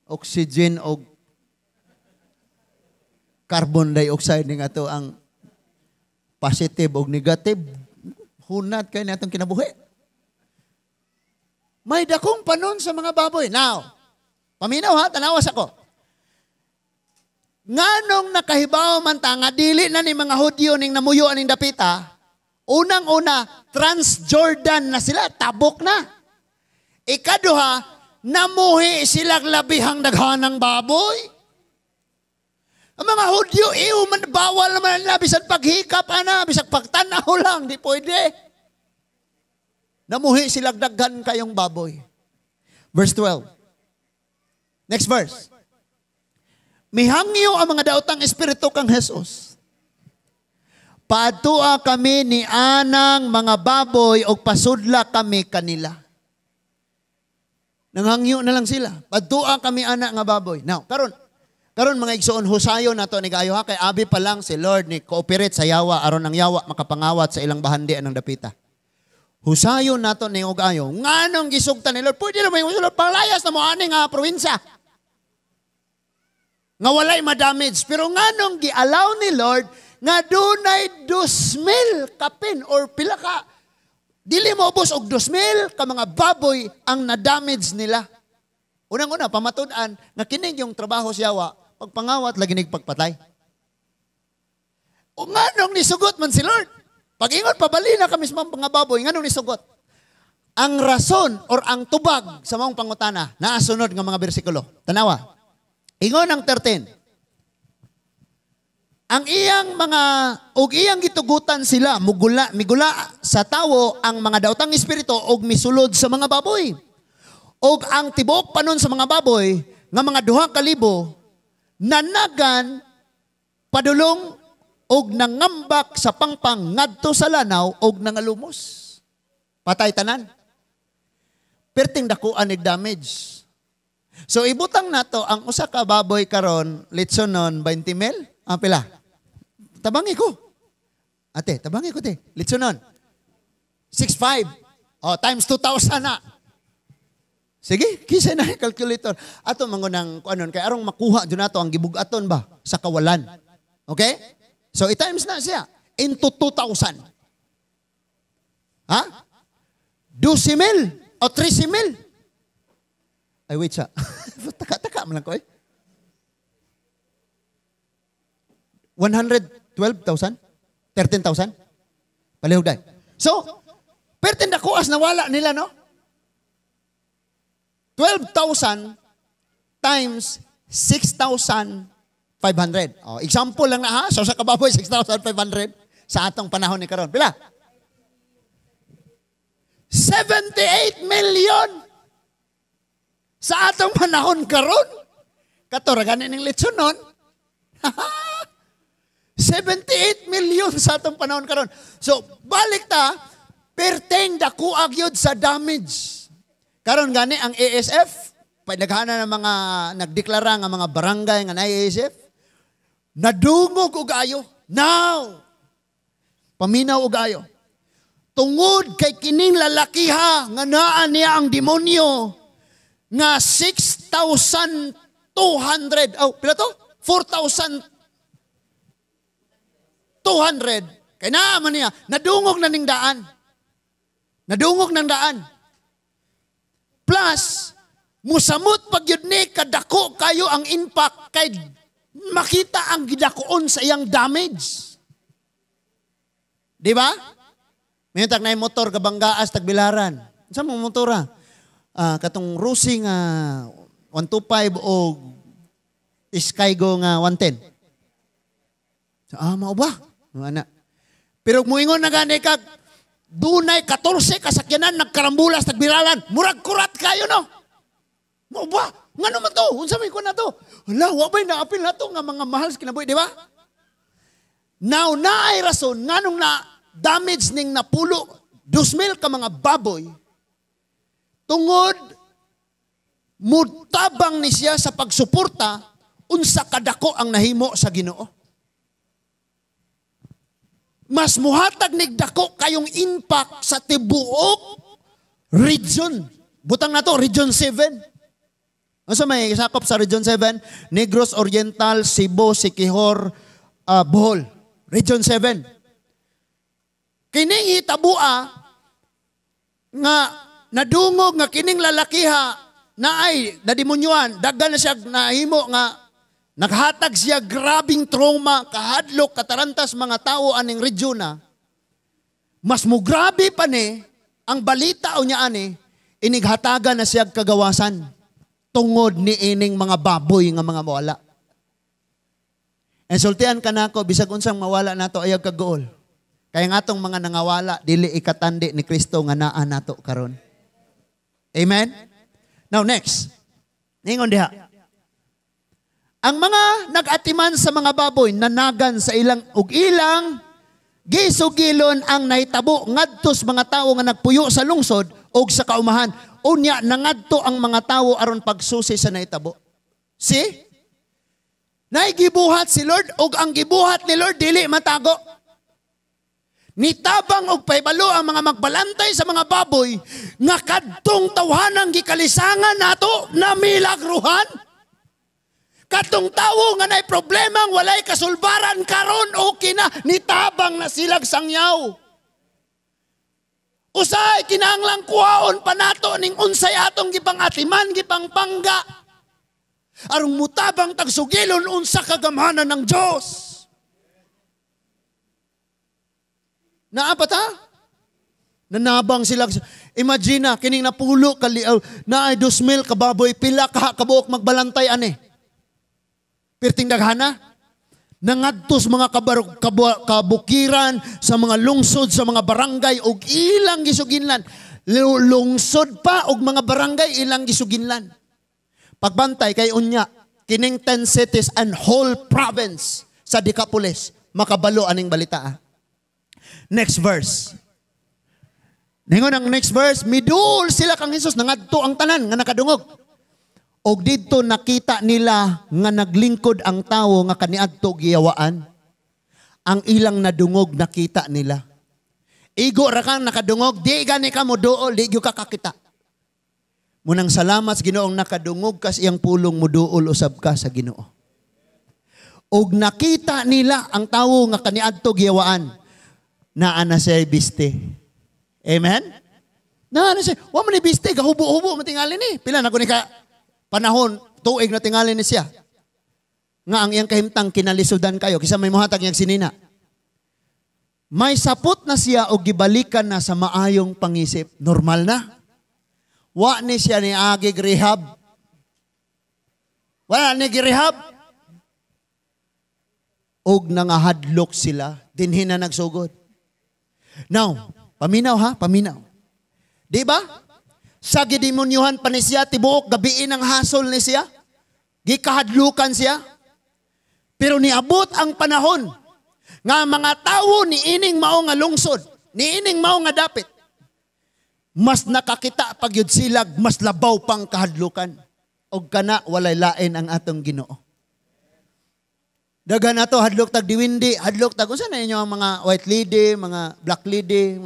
Oxygen og carbon dioxide ning ato ang positive og negative, hunat kay natong kinabuhi. May dakong panon sa mga baboy. Now, paminaw ha, tanawas ako. Nganong nakahibaw man ta nga dili na ni mga Hudyo ning namuyo aning dapita, unang-una, Transjordan na sila, tabok na. Ikaduha, namuhi sila labihang daghanang baboy. Ang mga Hudyo, iyo man, bawal naman nila, bisan paghikap, ana, bisan pagtanaw lang, di pwede. Namuhi sila daghan kayong baboy. Verse 12. Next verse. Mihangyo ang mga daotang espiritu kang Jesus. Paadtua kami ni anang mga baboy og pasudla kami kanila. Nanghangyo na lang sila. Paadtua kami ana nga baboy. Now, karon mga igsoon, husayon nato ni kaayo ha, kay abi pa lang si Lord ni cooperate sa yawa aron ang yawa makapangawat sa ilang bahandi anang dapita. Husayon nato ni og ayo. Nganong gisugtan ni Lord? Pwede na may Lord palayas na mo ani nga probinsya nga walay ma-damage. Pero nganong gi-allow ni Lord nga dunay 2,000 kapin or pila ka, dili mo ubos og 2,000 ka mga baboy ang na-damage nila. Unang-una, pamatud-an nga kini yung trabaho sa yawa, pagpangawat lagi nig pagpatay. O nganong nisugot man si Lord? Pag-ingon, pabali na kami sa mga baboy, nganong nisugot? Ang rason or ang tubag sa maong pangutana, naasunod nga mga bersikulo. Tanawa. Ingon ang 13. Ang iyang mga og iyang gitugutan sila mugula migula sa tawo ang mga daotang espiritu og misulod sa mga baboy. Og ang tibuok panon sa mga baboy nga mga 2,000 nanagan padulong og nangambak sa pangpang ngadto sa lanaw og nangalumos. Patay tanan. Perting dakuan ig damage. So ibutang nato ang usa ka baboy karon litson nun 20 mil. Ah, pila? Tabangi ko. Ate, tabangi ko te. Litson nun. 6.5. Oh, times 2,000 na. Sige, kisa na yung calculator. Ato mangunang kuanon kay arong makuha jud nato ang gibugaton ba sa kawalan. Okay? So i-times na siya into 2,000. Ha? 12 mil o 13 mil. Ay, wait siya. Taka-taka man lang ko eh. 112,000? 13,000? Palihog dahil. So, pertin dakuas nawala nila, no? 12,000 times 6,500. Oh, example lang na ha. So, sa kababoy, 6,500 sa atong panahon ni karon. Pila? 78 million! Sa atong panahon karon, kato ra gani ning litson nun. 78 million sa atong panahon karon. So, balik ta, perteng dakuag yun sa damage. Karon gani ang ASF, panaghana ng mga nagdeklara nga mga barangay nga na ASF, nadungog og ayo. Now, paminaw og ayo. Tungod kay kining lalakiha nga naa niya ang demonyo, nga 6,200, oh, pila to? 4,200. Kay naa man niya, nadungog na ning daan. Nadungog ng daan. Plus, musamot pag yun ni, kadako kayo ang impact kay makita ang gidakoon sa iyang damage. Di ba? May tag na motor kabanggaas tagbilaran. Sa mong motora? Katong Rusi nga 125 o Skygo nga 110. So, mao ba? Ana. Pero muingon na gani kag dunay 14 kasakyanan nagkarambulas tagbilaran, murag kurat kayo no. Mao ba? Ngano man to? Unsa may kuan na to? Hala, wa bay naapil na to nga mga mahal sa kinabuhi, di ba? Now naay rason nganong na damage ning napulo 2,000 ka mga baboy tungod mutabang ni siya sa pagsuporta Unsa kadako ang nahimo sa Ginoo. Mas muhatag nig dako kayong impact sa tibuok region. Butang nato Region 7. Unsa may sakop sa Region 7? Negros Oriental, Cebu, Siquijor, Bohol. Region 7. Kining hitabua nga nadungog nga kining lalakiha na ay nademonyuhan, daghan na siya nahimo nga naghatag siya grabing trauma, kahadlok, katarantas mga tao aning region na. Mas mugrabe pa ni ang balita o niya ani, inighatagan na siya kagawasan tungod ni ining mga baboy nga mga mawala. Insultian ka nako, bisag unsang mawala nato, ayaw kaguol. Kaya nga atong mga nangawala, dili ikatandi ni Kristo nga naa nato karon. Amen? Now next. Ningon diha. Ang mga nag-atiman sa mga baboy nanagan sa ilang ug ilang gisugilon ang nahitabo ngadto sa mga tawo nga nagpuyo sa lungsod ug sa kaumahan. Unya nangadto ang mga tawo aron pagsusi sa nahitabo. See? Naigibuhat si Lord ug ang gibuhat ni Lord dili matago. Nitabang og pahibalo ang mga magbalantay sa mga baboy nga kadtong tawhanang gikalisangan nato na milagruhan. Kadtong tawo nga nay problemang walay kasulbaran karon okay na, nitabang na silag sangyaw. Usay kinahanglang kuhaon pa nato ning unsay atong gipang-atiman, gipangpangga. Aron mutabang tagsugilon unsa kagamhanan ng Dios. Naa pa ta? Nanabang sila. Imagine na, kining napulo, naay 2,000 kababoy, pila ka kabuok magbalantay ani. Pirting daghana. Nangadtos mga kabukiran sa mga lungsod, sa mga barangay, og ilang gisuginlan. Lungsod pa og mga barangay, ilang gisuginlan. Pagbantay kay unya, kining 10 cities and whole province sa Decapolis, makabalo aning balita. Next verse. Ningon ang next verse, midul sila kang Hesus, nangadto ang tanan nga nakadungog. Og didto nakita nila nga naglingkod ang tawo nga kaniadto giyawaan. Ang ilang nadungog nakita nila. Igo ra kang nakadungog, di gani ka mo duol, di gyud ka kakita. Munang salamat sa Ginoong nakadungog kas iyang pulong muduol usab ka sa Ginoo. Og nakita nila ang tawo nga kaniadto giyawaan. Naa na siya biste. Amen? Naa na siya. Wa man ni biste, gahubo-hubo matingali ni. Pila na ko ni ka panahon, tuig na tingali ni siya. Nga ang iyang kahimtang kinalisudan kayo, kisa may muhatag iyang sinina. May sapot na siya o gibalikan na sa maayong pangisip. Normal na. Wa ni siya ni agig rehab. Wala ni girehab. Og nangahadlok sila, dinhi na nagsugod. Now, paminaw ha, paminaw. Di ba? Sa gidemonyuhan pa ni siya, tibuok gabiin ang hasol ni siya. Gikahadlukan siya. Pero niabot ang panahon nga mga tawo ni ining mao nga lungsod, ni ining mao nga dapit, mas nakakita pag yun silag, mas labaw pang kahadlukan. Og kana walay lain ang atong Ginoo. Daghan nato hadlok tag diwindi, hadlok tag unsa na inyo ang mga white lady, mga black lady,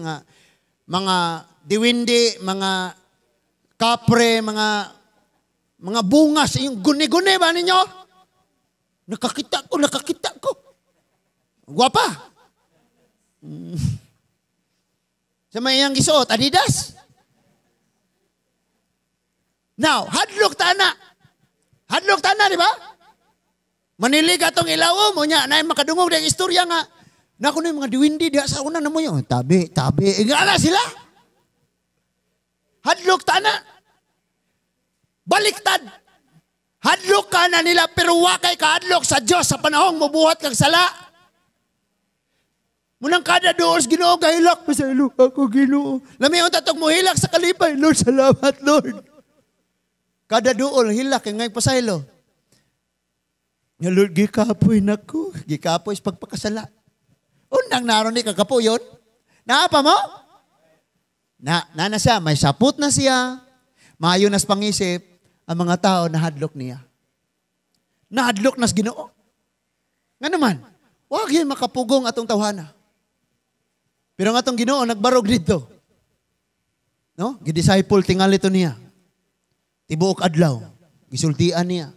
mga diwindi, mga kapre, mga bungas, yung guni-guni ba ninyo? Nakakita ko, nakakita ko. Gwapa. Sa may iyang gisuot, Adidas. Now, hadlok ta na. Hadlok ta na, di ba? Manilig atong ilawom, unya, na makadungog ng istorya nga. Naku na yung mga diwindi diha sa una na mo yun. Tabi, tabi. Ingala sila. Hadlok ta na. Baliktad. Hadlok ka na nila pero wakay kahadlok sa Diyos sa panahong mubuhat kag sala. Munang kada doon sa Ginoo gahilak pa sa ilo ako Ginoo. Lami ang tatog mo hilak sa kalipay. Lord, salamat Lord. Kada dool hilak kay ngay pasaylo. Nga Lord, gikapoy nako. Gikapoy sa pagpakasala. Unang naroon ni kakapuyon. Naapa mo? Na, na siya, may sapot na siya. Maayo nas pangisip, ang mga tao nahadlok niya. Nahadlok nas Ginoo. Nga naman, wag yun makapugong atong tawhana. Pero ang atong Ginoo nagbarog dito. No? Gidisciple tingali to niya. Tibuok adlaw, gisultian niya.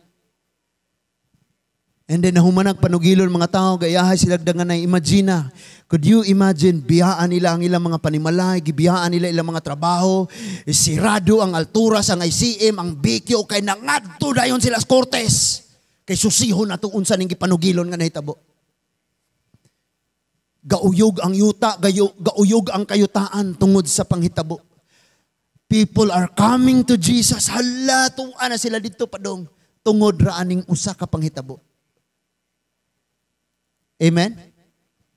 And then nahumanag panugilon mga tao, gayahay sila danganay. Imagine na, could you imagine, biyaan nila ang ilang mga panimalay, gibiyaan nila ilang mga trabaho, sirado ang altura sa ICM, ang BQ, kay nangadto dayon sila sa Cortes. Kay susihon atong unsa ning gipanugilon nga nahitabo. Gauyog ang yuta, gauyog ang kayutaan tungod sa panghitabo. People are coming to Jesus. Hala, tuwa na sila dito padong. Tungod ra aning usa ka panghitabo. Amen?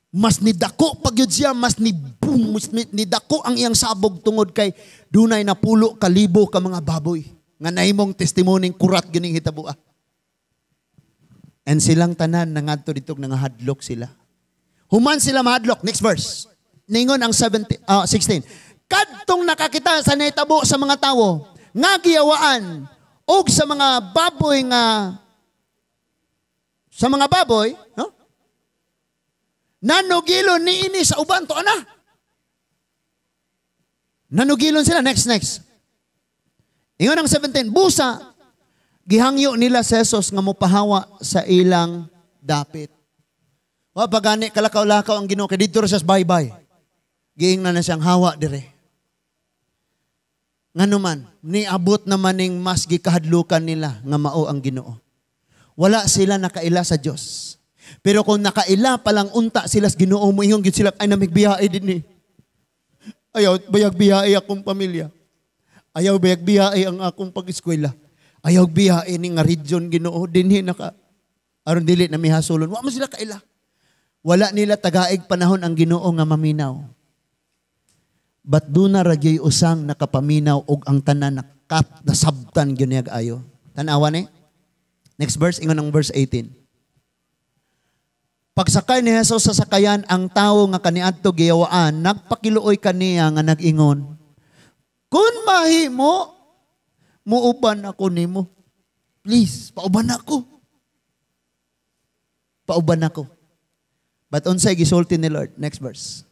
Mas nidako pag yun siya, mas ni boom, mas nidako ang iyang sabog tungod kay dunay napulo kalibo ka mga baboy nga nahimong testimony kurat gining hitaboa. And silang tanan nangadto dito, nangahadlok sila. Human sila mahadlok. Next verse. Ningon ang 17, 16. Kadtong nakakita sa nahitabo sa mga tawo nga giyawaan og sa mga baboy nga sa mga baboy, no? Nanugilon niini sa uban to ana. Nanugilon sila. Next, next. Ingon ang 17, busa gihangyo nila si Jesus nga mopahawa sa ilang dapit. Wa pa gani kalakaw-lakaw ang Ginoo kay didto ra siya sa baybay. Giingnan na siyang hawa dire. Ngano man, niabot naman ning mas gikahadlukan nila nga mao ang Ginoo. Wala sila nakaila sa Dios. Pero kung nakaila pa lang unta sila sa Ginoo, moingon gyud sila, "Ay, namig biyahe din ni. Ayaw bayag biyahe akong pamilya. Ayaw bayag biyahe ang akong pag-eskwela. Ayaw biyahe ni nga region, Ginoo, dinhi naka aron dili na mihasulon." Wa man sila kaila. Wala nila tagaig panahon ang Ginoo nga maminaw. But duna ra gyud usang nakapaminaw og ang tanan nakat nasabtan gyud niya ayo. Tan-awa ni. Next verse, ingon ang verse 18. Pagsakay ni Jesus sa sakayan, ang tawo nga kaniadto giyawaan, nagpakiluoy kaniya nga nag-ingon, "Kung mahimo, muuban ako nimo. Please, pauban ako. Pauban ako." But unsay gisulti ni Lord? Next verse.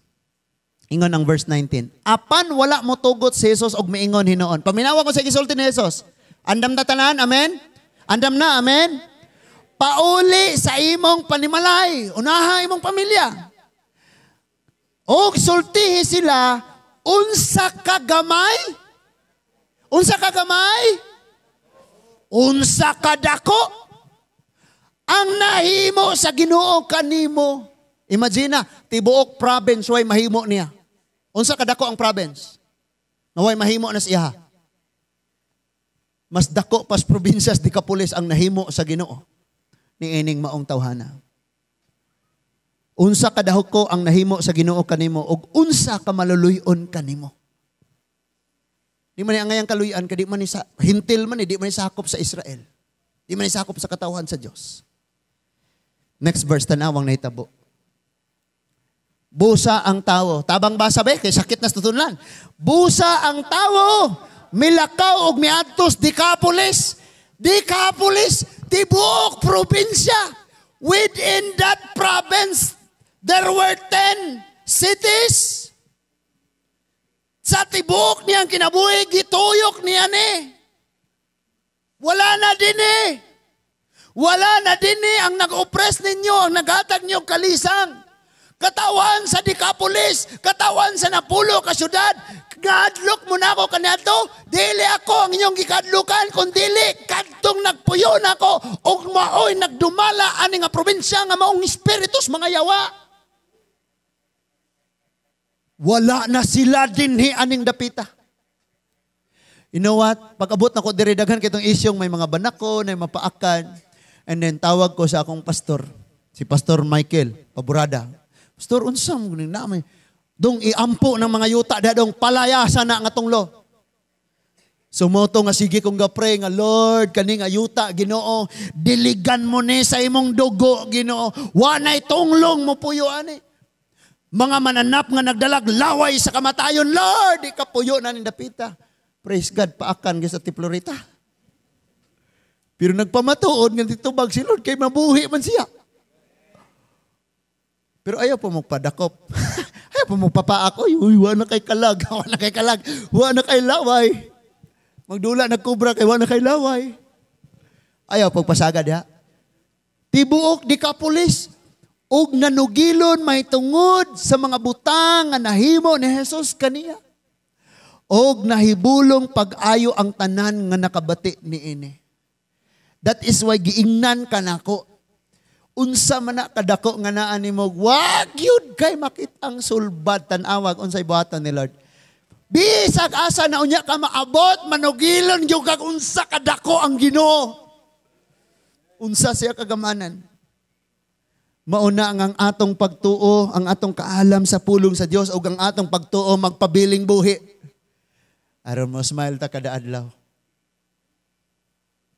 Ingon ang verse 19. Apan wala mo tugot si Jesus og miingon hinuon. Paminawa ko sa gisulti ni Jesus. Andam na tanan, amen? Andam na, amen? Pauli sa imong panimalay, unaha imong pamilya. Og sultihi sila, unsa ka gamay? Unsa ka gamay? Unsa ka dako? Ang nahimo sa Ginoo kanimo. Imagine na, tibuok province way mahimo niya. Unsa kadako ang province? Nga way mahimo na siya. Mas dako pas probinsyas Decapolis ang nahimo sa Ginoo ni ining maong tawhana. Unsa kadako ang nahimo sa Ginoo kanimo ug unsa ka maluluy-on kanimo. Di man ni angayang kaluy-an kay di man ni sa Hentil man ni, di man ni sakop sa Israel. Di man ni sakop sa katawhan sa Dios. Next verse, tanawang nahitabo. Busa ang tawo. Tabang basa be, kay sakit na sa tutunlan. Busa ang tawo, milakaw og miadtos Decapolis. Decapolis, tibuok probinsya. Within that province, there were 10 cities. Sa tibuok niyang kinabuhi, gituyok niya ni. Wala na din eh. Wala na din eh ang nag-oppress ninyo, ang naghatag niyo kalisang. Katawan sa Decapolis, katawan sa napulo ka syudad, gadlok mo na ako kaniadto, dili ako ang inyong gikadlukan, kun dili kadtong nagpuyo nako ug maoy nagdumala ani nga probinsya nga maong espiritus mga yawa. Wala na sila dinhi aning dapita. You know what? Pag-abot na ko diri, daghan kitong isyong may mga banako na mapaakan. And then tawag ko sa akong pastor, si Pastor Michael Paburada. "Pastor, unsa mo ni na may dong iampo ng mga yuta da dong palaya na nga tunglo." So moto nga sige kong ga-pray nga, "Lord, kani nga yuta, Ginoo, diligan mo ni sa imong dugo, Ginoo. Wa nay tunglong mo puyo ani. Mga mananap nga nagdalag laway sa kamatayon, Lord, di ka puyo na ning dapita." Praise God, paakan gyud sa Tiplorita. Pero nagpamatuod nga titubag si Lord kay mabuhi man siya. Pero ayaw po magpadakop. Ayaw po magpapaak. Uy, uy, wa na kay kalag. Wa na kay kalag. Wa na kay laway. Magdula na kubra kay wa na kay laway. Ayaw pagpasagad ha. Tibuok Decapolis ug nanugilon mahitungod sa mga butang nga nahimo ni Jesus kaniya. Og nahibulong pag-ayo ang tanan nga nakabati niini. That is why giingnan ka nako. Unsa man na kadako nga naa nimo, wag gyud kay makitang sulbad. Tan-awag unsay buhaton ni Lord. Bisag asa na unya ka maabot, manugilon gyud kag unsa kadako ang Ginoo. Unsa siya kagamanan. Mauna ang atong pagtuo, ang atong kaalam sa pulong sa Dios ug ang atong pagtuo magpabiling buhi. Aron mo smile ta kada adlaw.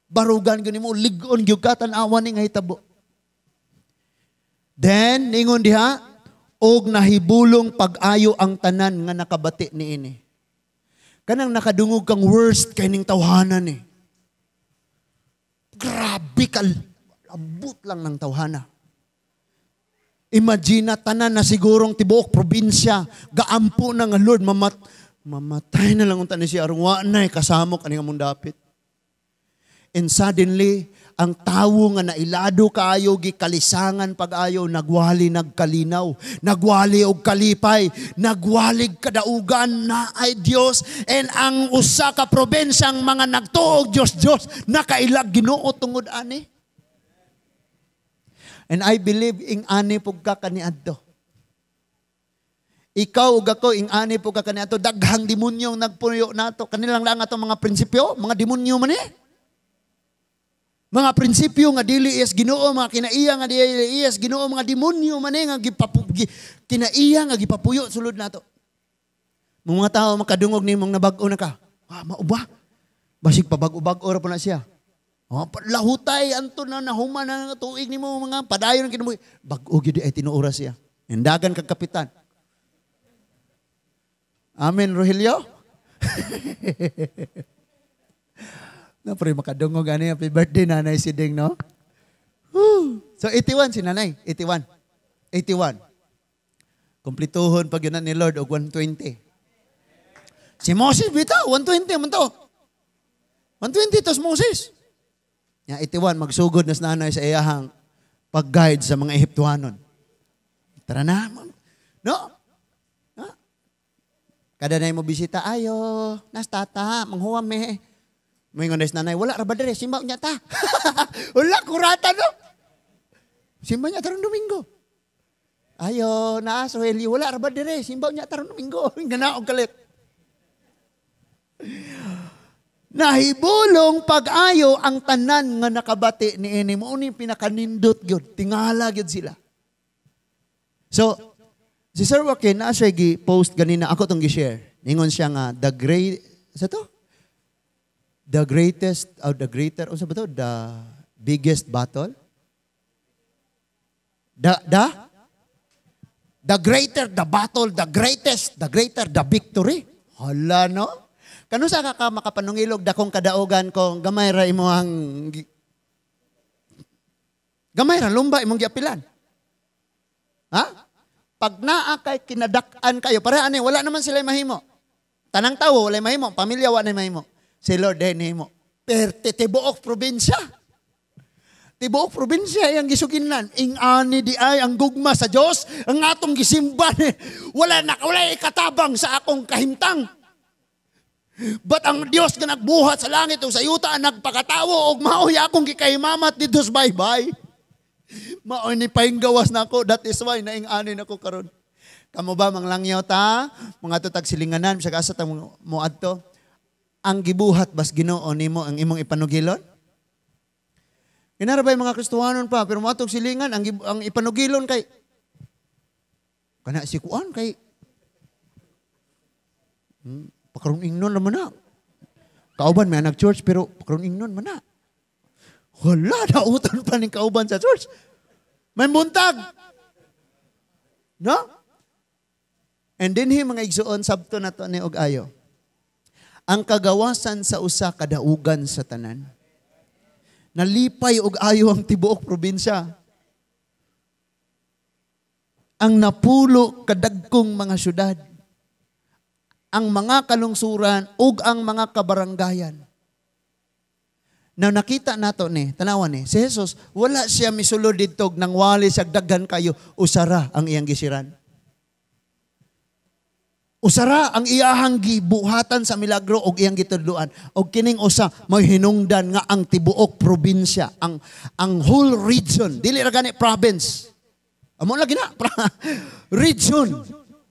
Barugan gyud nimo, lig-on gyud ka tan-awan ni nga hitabo. Then ningon diha, og nahibulong pag-ayo ang tanan nga nakabati niini. Kanang nakadungog kang worst kay ning tawhana ni. Grabe ka, abot lang ng tawhana. Imagine na tanan na sigurong tibuok probinsya, gaampo na nga Lord, mamatay na lang unta ni siya, aron wa na kasamok ani nga mong dapit. And suddenly, ang tawo nga nailado kaayo, gikalisangan pag-ayo, nagwali nagkalinaw, nagwali og kalipay, nagwalig kadaugan na ay Dios, and ang usa ka probinsyang mga nagtuog Dios Dios nakailag Ginoo tungod ani. And I believe ing ani pug ka kaniadto. Ikaw ug ako ing ani pug ka kaniadto, daghang demonyo ang nagpuyo nato. Kanilang lang atong mga prinsipyo, mga demonyo man eh. Mga prinsipyo nga dili is Ginoo, mga kinaiya nga dili is Ginoo, mga demonyo man eh nga kinaiya nga gipapuyo sulod nato. Mga tao makadungog nimong nabag-o na ka. Ah, mauba. Basig pabag-o-bag-o ra po na siya. Oh, lahutay anto na nahuman na tuig nimo mga padayon ng kinabuhi. Bag-o gyud ay tinuora siya. Indagan kag kapitan. Amen, Rogelio. Na pre makadungog ani happy birthday nanay si Ding, no? Woo. So 81 si nanay, 81. 81. Kumplituhon pag yun na ni Lord og 120. Si Moses bitaw 120 man to. 120 to si Moses. Ya 81 magsugod na si nanay sa iyahang pag-guide sa mga Ehiptohanon. Tara na, no? Ha? Kada na mo bisita, ayo, nas tata, manghuwam me. Moingon na nanay, wala ra ba dire, simba niya ta. Wala, kurata no. Simba niya tarong Domingo. Ayo, naa Soheli, wala ra ba dire, simba niya tarong Domingo. Ganaog kalit. Nahibulong pag-ayo ang tanan nga nakabati niini. Mao ni pinakanindot gyud, tingala gyud sila. So, si Sir Joaquin naa siya gi-post ganina, ako tong gi-share. Ningon siya nga the great sa to? The greatest or the greater, unsa ba to? The biggest battle? The greater the battle, the greatest, the greater the victory. Hala no? Kanusa ka ka makapanungilog dakong kadaugan kung gamay ra imong gamay ra lumba imong giapilan. Ha? Pag naa kay kinadak-an kayo, pareha ani wala naman sila mahimo. Tanang tawo wala mahimo, pamilya wala mahimo. Si Lord din nimo. Perte tibuok probinsya. Tibuok probinsya iyang gisuginan. Ing-ani di ay ang gugma sa Dios, ang atong gisimba ni. Wala na wala ikatabang sa akong kahimtang. But ang Dios nga nagbuhat sa langit ug sa yuta nagpakatawo og maoy akong gikahimamat didto sa baybay. Maoy ni pahinggawas nako. That is why naing-ani nako karon. Kamo ba manglangyaw ta? Mga tutag silinganan bisag asa ta moadto. Ang gibuhat bas Ginoo nimo ang imong ipanugilon? Kinara ba'y mga Kristohanon pa pero moadtog silingan ang ipanugilon kay kana si kuan kay pakaroon ingnon naman na. Kauban may anak church pero pakaroon ingnon man na. Wala, nautan pa ning kauban sa church. May buntag. No? And then hi mga igsuon sabto na to ni og ayo. Ang kagawasan sa usa kadaugan sa tanan. Nalipay og ayo ang tibuok probinsya. Ang 10 kadagkong mga syudad, ang mga kalungsuran ug ang mga kabaranggayan. Now nakita nato ni, tanawan ni, si Jesus, wala siya misulod didto nang wali siya daghan kayo, usara ang iyang gisiran. Usara ang iyahang gibuhatan sa milagro og iyang gitudloan. Og kining usa may hinungdan nga ang tibuok probinsya, ang whole region, dili ra gani province. Amo lagi na region,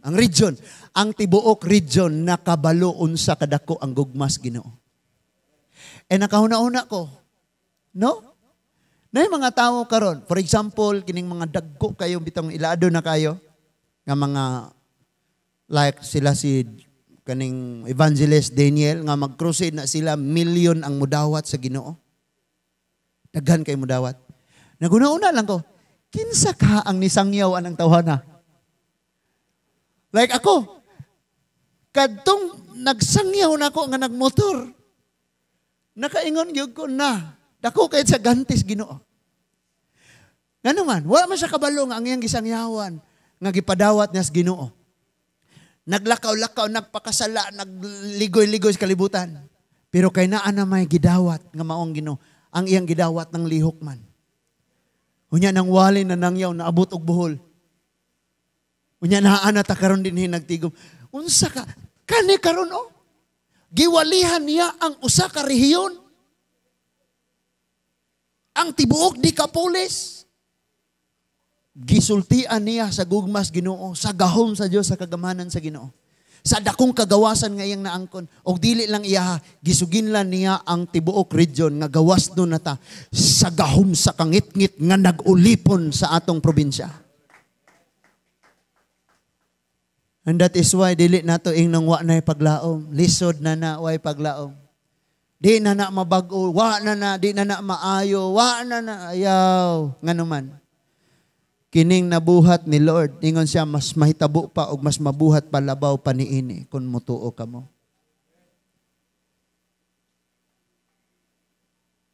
ang region, ang tibuok region nakabalo unsa kadako ang gugmas Ginoo. Eh nakahuna-huna ko, no? Na mga tao karon, for example, kining mga dagko kayo bitong ilado na kayo nga mga like sila si kaning Evangelist Daniel nga mag-crusade na sila, milyon ang mudawat sa Ginoo. Daghan kay mudawat. Naguna-una lang ko, kinsa ka ang nisangyaw anang tawhana? Like ako, kadtong nagsangyaw na ako nga nagmotor, nakaingon gyud ko na, dako kay sa gantis Ginoo. Ngano man, wala man siya kabalo nga ang iyang gisangyawan nga gipadawat niya sa Ginoo. Naglakaw-lakaw, nagpakasala, nagligoy-ligoy sa kalibutan. Pero kay naa na may gidawat nga maong Ginoo, ang iyang gidawat ng lihok man. Unya nang wali na nangyaw, naabot og buhol. Unya naa na ta karon dinhi nagtigom. Unsa ka kani karon oh? Giwalihan niya ang usa ka rehiyon. Ang tibuok Decapolis. Gisultian niya sa gugmas Ginoo, sa gahom sa Dios, sa kagamanan sa Ginoo. Sa dakong kagawasan nga iyang naangkon, og dili lang iya, gisuginlan niya ang tibuok region nga gawas nun na ta sa gahom sa kangitngit nga nag-ulipon sa atong probinsya. And that is why dili nato ingnong wa na'y paglaom. Lisod na na way paglaom. Di na na mabag-o, wa na na, di na na maayo, wa na na, ayaw. Nganuman, kining nabuhat ni Lord, ingon siya, mas mahitabo pa og mas mabuhat pa labaw pa niini kung mutuo ka mo.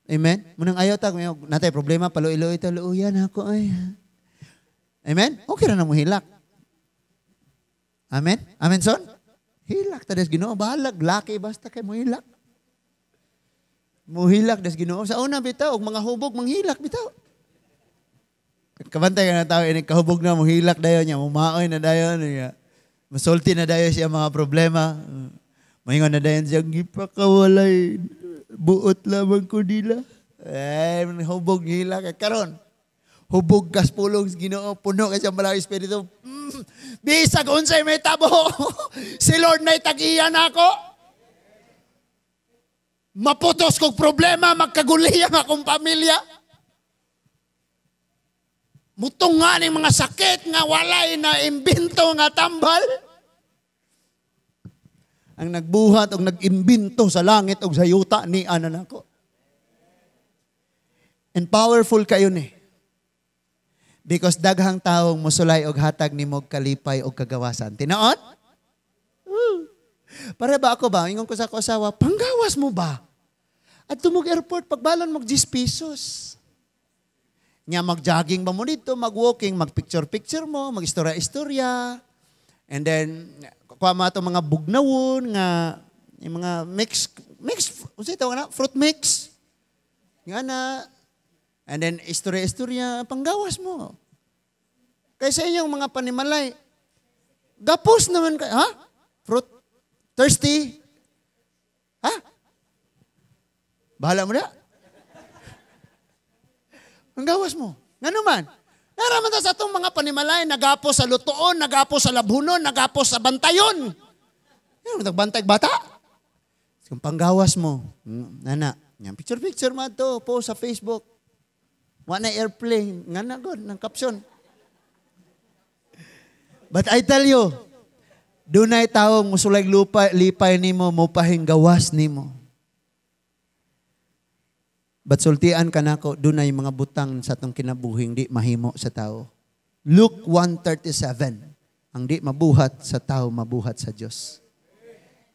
Amen? Munang ayaw ta, natay problema, paluiloy ta, luuyan ako ay. Amen? Okay ra na mo hilak. Amen? Amen, son? Hilak ta des Ginoo, bahalag laki basta kay mohilak. Mohilak des Ginoo. Sa una bitaw og mga hubog manghilak bitaw. Kabantay ka na tao, ini kahubog na, muhilak dayon niya, mumaoy na dayon niya. Masulti na dayon siya mga problema. Maingon na dayon siya, gipakawalay, buot lamang ko nila. Eh, hubog ngilak. Karon, hubog kas pulong sa Ginoo, puno ka siya malang espiritu. Bisag unsay may tabo, si Lord na'y tag-iya na ako. Maputos kog problema, magkaguli ang akong pamilya. Mutong nga ning mga sakit nga walay na imbento nga tambal. Ang nagbuhat o nag-imbento sa langit o sa yuta ni ana nako. And powerful kayo ni. Because daghang taong musulay og hatag nimo og kalipay og kagawasan. Tinuod? Pare ba ako ba? Ingon ko sa ako asawa, panggawas mo ba? At tumog airport, pagbalon mag 10 pesos. Nya mag-jogging ba mo dito, mag-walking, mag-picture-picture mo, mag-istorya-istorya. And then, kuha mo itong mga bugnawon, nga, yung mga mix, unsa ito, na? Fruit mix. Nga na. And then, istorya-istorya, panggawas mo. Kaysa inyong mga panimalay, gapos naman kayo, ha? Fruit? Thirsty? Ha? Bahala mo na. Ang gawas mo. Ngano man? Naraman ta sa atong mga panimalay, nagapo sa lutoon, nagapo sa labhunon, nagapo sa bantayon. Yan, nagbantay bata. Kung panggawas mo, nana, yan, picture-picture mo ito, post sa Facebook. Wa na airplane, nga na god, ng caption. But I tell you, dunay taong musulay lupa, lipay nimo, mupahing gawas nimo. But sultian ka nako, dunay mga butang sa atong kinabuhing di mahimo sa tao. Luke 1:37, ang di mabuhat sa tao, mabuhat sa Diyos.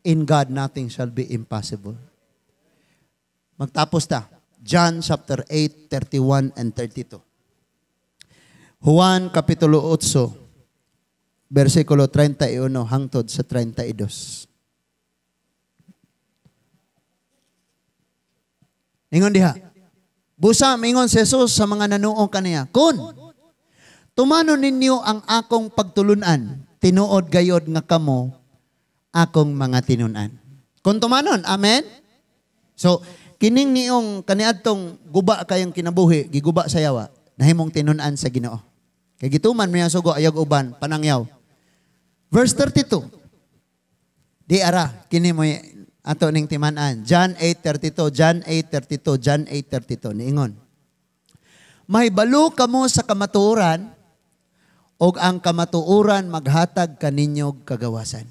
In God, nothing shall be impossible. Magtapos ta. John chapter 8, 31 and 32. Juan Kapitulo 8, versikulo 31 hangtod sa 32. Ingon diha. Busa mingon si Jesus sa mga nanuong kaniya, "Kun tumano ninyo ang akong pagtulunan, tinuod gayod nga kamo akong mga tinun-an." Kung tumanon, amen? So, kining niong kaniadtong guba kayong kinabuhi, giguba sa yawa, nahimong tinun-an sa Ginoo. Kay gituman miya sugo ayog uban, panangyaw. Verse 32. Di ara, kini mo ato ning timan-an. John 8:32, John 8:32, John 8:32 niingon. Mahibalo kamo sa kamatuoran og ang kamatuoran maghatag kaninyo kagawasan.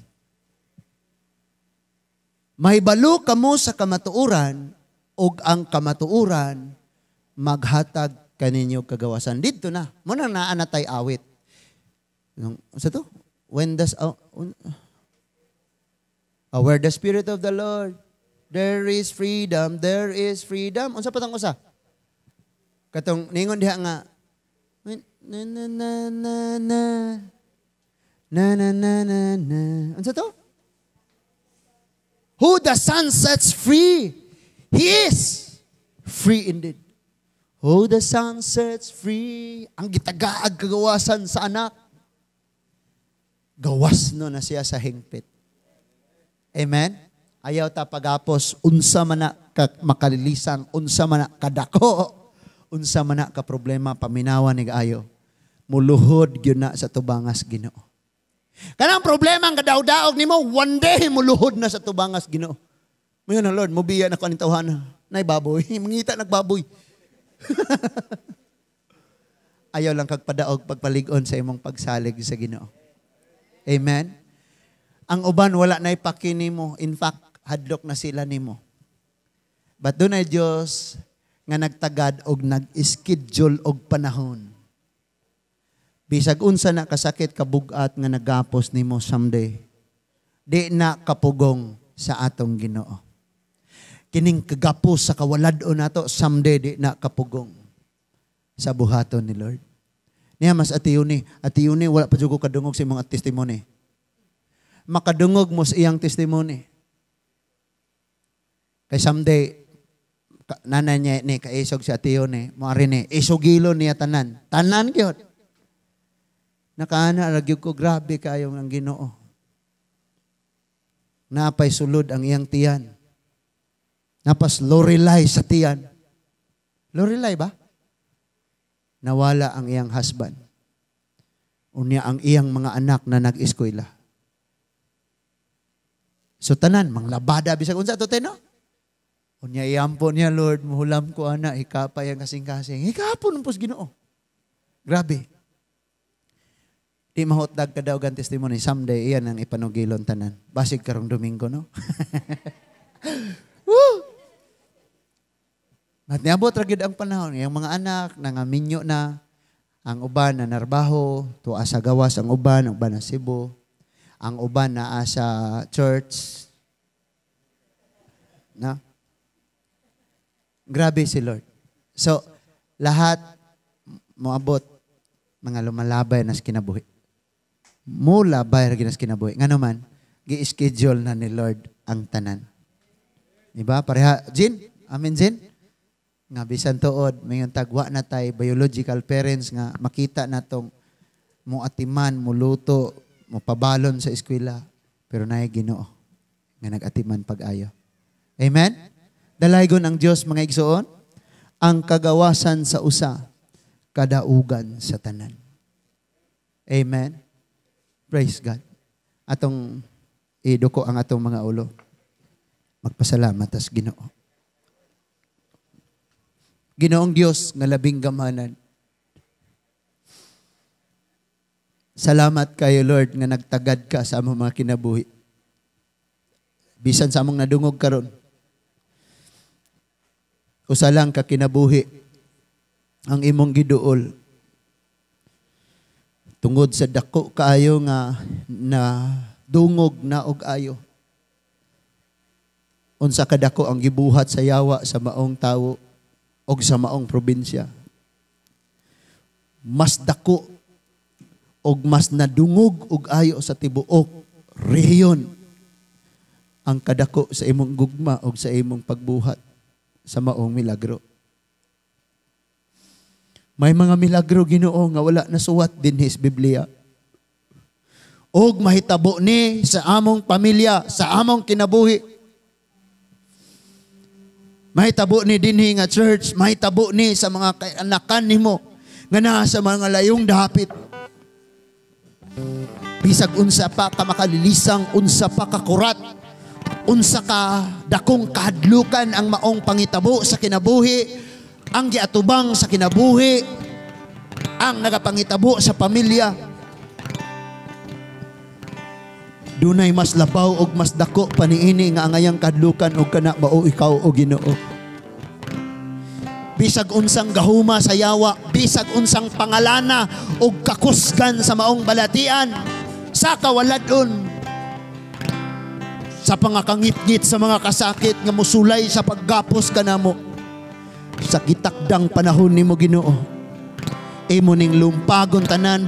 Mahibalo kamo sa kamatuoran og ang kamatuoran maghatag kaninyo kagawasan. Dito na. Muna naa na tay awit. Sa to? When does where the Spirit of the Lord, there is freedom, there is freedom. Unsa pa tong usa? Katong ningon diha nga na na na na na na na na na na. Unsa to? Who the Son sets free, he is free indeed. Who the Son sets free, ang gitagaag kagawasan sa anak, gawas no na siya sa hingpit. Amen? Ayaw ta pagapos, unsa man na makalilisang, unsa man na kadako, unsa man na ka problema, paminawan ni ayo. Muluhod gyud na sa tubangas Ginoo. Kanang problema ang kadaog-daog nimo, one day muluhod na sa tubangas Ginoo. Mayon na Lord, mubiya na ko aning tawhana. Nay baboy, mangita nagbaboy. Ayaw lang kag padaog pagpalig-on sa imong pagsalig sa Ginoo. Amen. Ang uban wala na ipaki nimo, in fact hadlok na sila nimo. But dunay Dios nga nagtagad og nag-schedule og panahon. Bisag unsa na kasakit kabugat nga nagapos nimo someday, di na kapugong sa atong Ginoo. Kining kagapos sa kawalad-on nato someday di na kapugong sa buhaton ni Lord. Niya mas atiyuni, atiyuni wala pa jud ko kadungog sa imong testimony. Makadungog mo sa iyang testimony. Kay someday nanay niya ni kaisog si atiyuni, moari ni isugilo niya tanan. Tanan gyud. Nakaana ra gyud ko, grabe kayo ang Ginoo. Napay sulod ang iyang tiyan. Napas Lorelai sa tiyan. Lorelai ba? Nawala ang iyang husband. Unya ang iyang mga anak na nag-eskwela. So tanan, manglabada bisag unsa to no? Unya iyampo niya, Lord, muhulam ko ana, hikapay ang kasing-kasing. Hikapon pos Ginoo. Grabe. Di mahutdag ka daw gan testimony. Someday, iyan ang ipanugilon tanan. Basig karong Domingo, no? Woo! At niabot ra gyud ang panahon, iyang mga anak nangaminyo na, ang uban na narbaho, tuwa sa gawas ang uban na Cebu, ang uban naa sa church. Na? Grabe si Lord. So, lahat moabot mga lumalabay na sa kinabuhi. Mulabay ra gyud sa kinabuhi. Ngano man, gi-schedule na ni Lord ang tanan. Diba? Pareha, Jin? Amen, Jin? Nga bisan tuod, mayon tagwa na tay biological parents nga makita na tong mo atiman, mo luto, mo pabalon sa eskwela, pero naay Ginoo nga nag-atiman pag-ayo. Amen? Dalaygon ang Dios mga igsoon, ang kagawasan sa usa, kadaugan sa tanan. Amen? Praise God. Atong iduko ang atong mga ulo. Magpasalamat tas Ginoo. Ginoong Dios nga labing gamanan. Salamat kayo Lord nga nagtagad ka sa among mga kinabuhi. Bisan sa among nadungog karon. Usa lang ka kinabuhi ang imong giduol. Tungod sa dako kaayo nga na dungog na og ayo. Unsa kadako ang gibuhat sa yawa sa maong tawo. Og sa maong probinsya. Mas dako og mas nadungog og ayo sa tibuok rehiyon ang kadako sa imong gugma og sa imong pagbuhat sa maong milagro. May mga milagro, Ginoo, nga wala nasuwat dinhi sa Biblia. Og mahitabo ni sa among pamilya, sa among kinabuhi. Mahitabo ni dinhi nga church, mahitabo ni sa mga anakan nimo nga naa sa mga layong dapit. Bisag unsa pa ka makalilisang, unsa pa ka kurat, unsa ka dakong kahadlukan ang maong pangitabo sa kinabuhi, ang giatubang sa kinabuhi, ang nagapangitabo sa pamilya. Dunay mas labaw og mas dako pa niini nga angayang kahadlukan, og kana mao ikaw, o Ginoo. Bisag unsang gahuma sa yawa, bisag unsang pangalana og kakusgan sa maong balatian, sa kawaladon, sa pangakangitngit sa mga kasakit nga musulay sa paggapos kanamo, sa gitakdang panahon nimo, Ginoo, imo ning lumpagon tanan.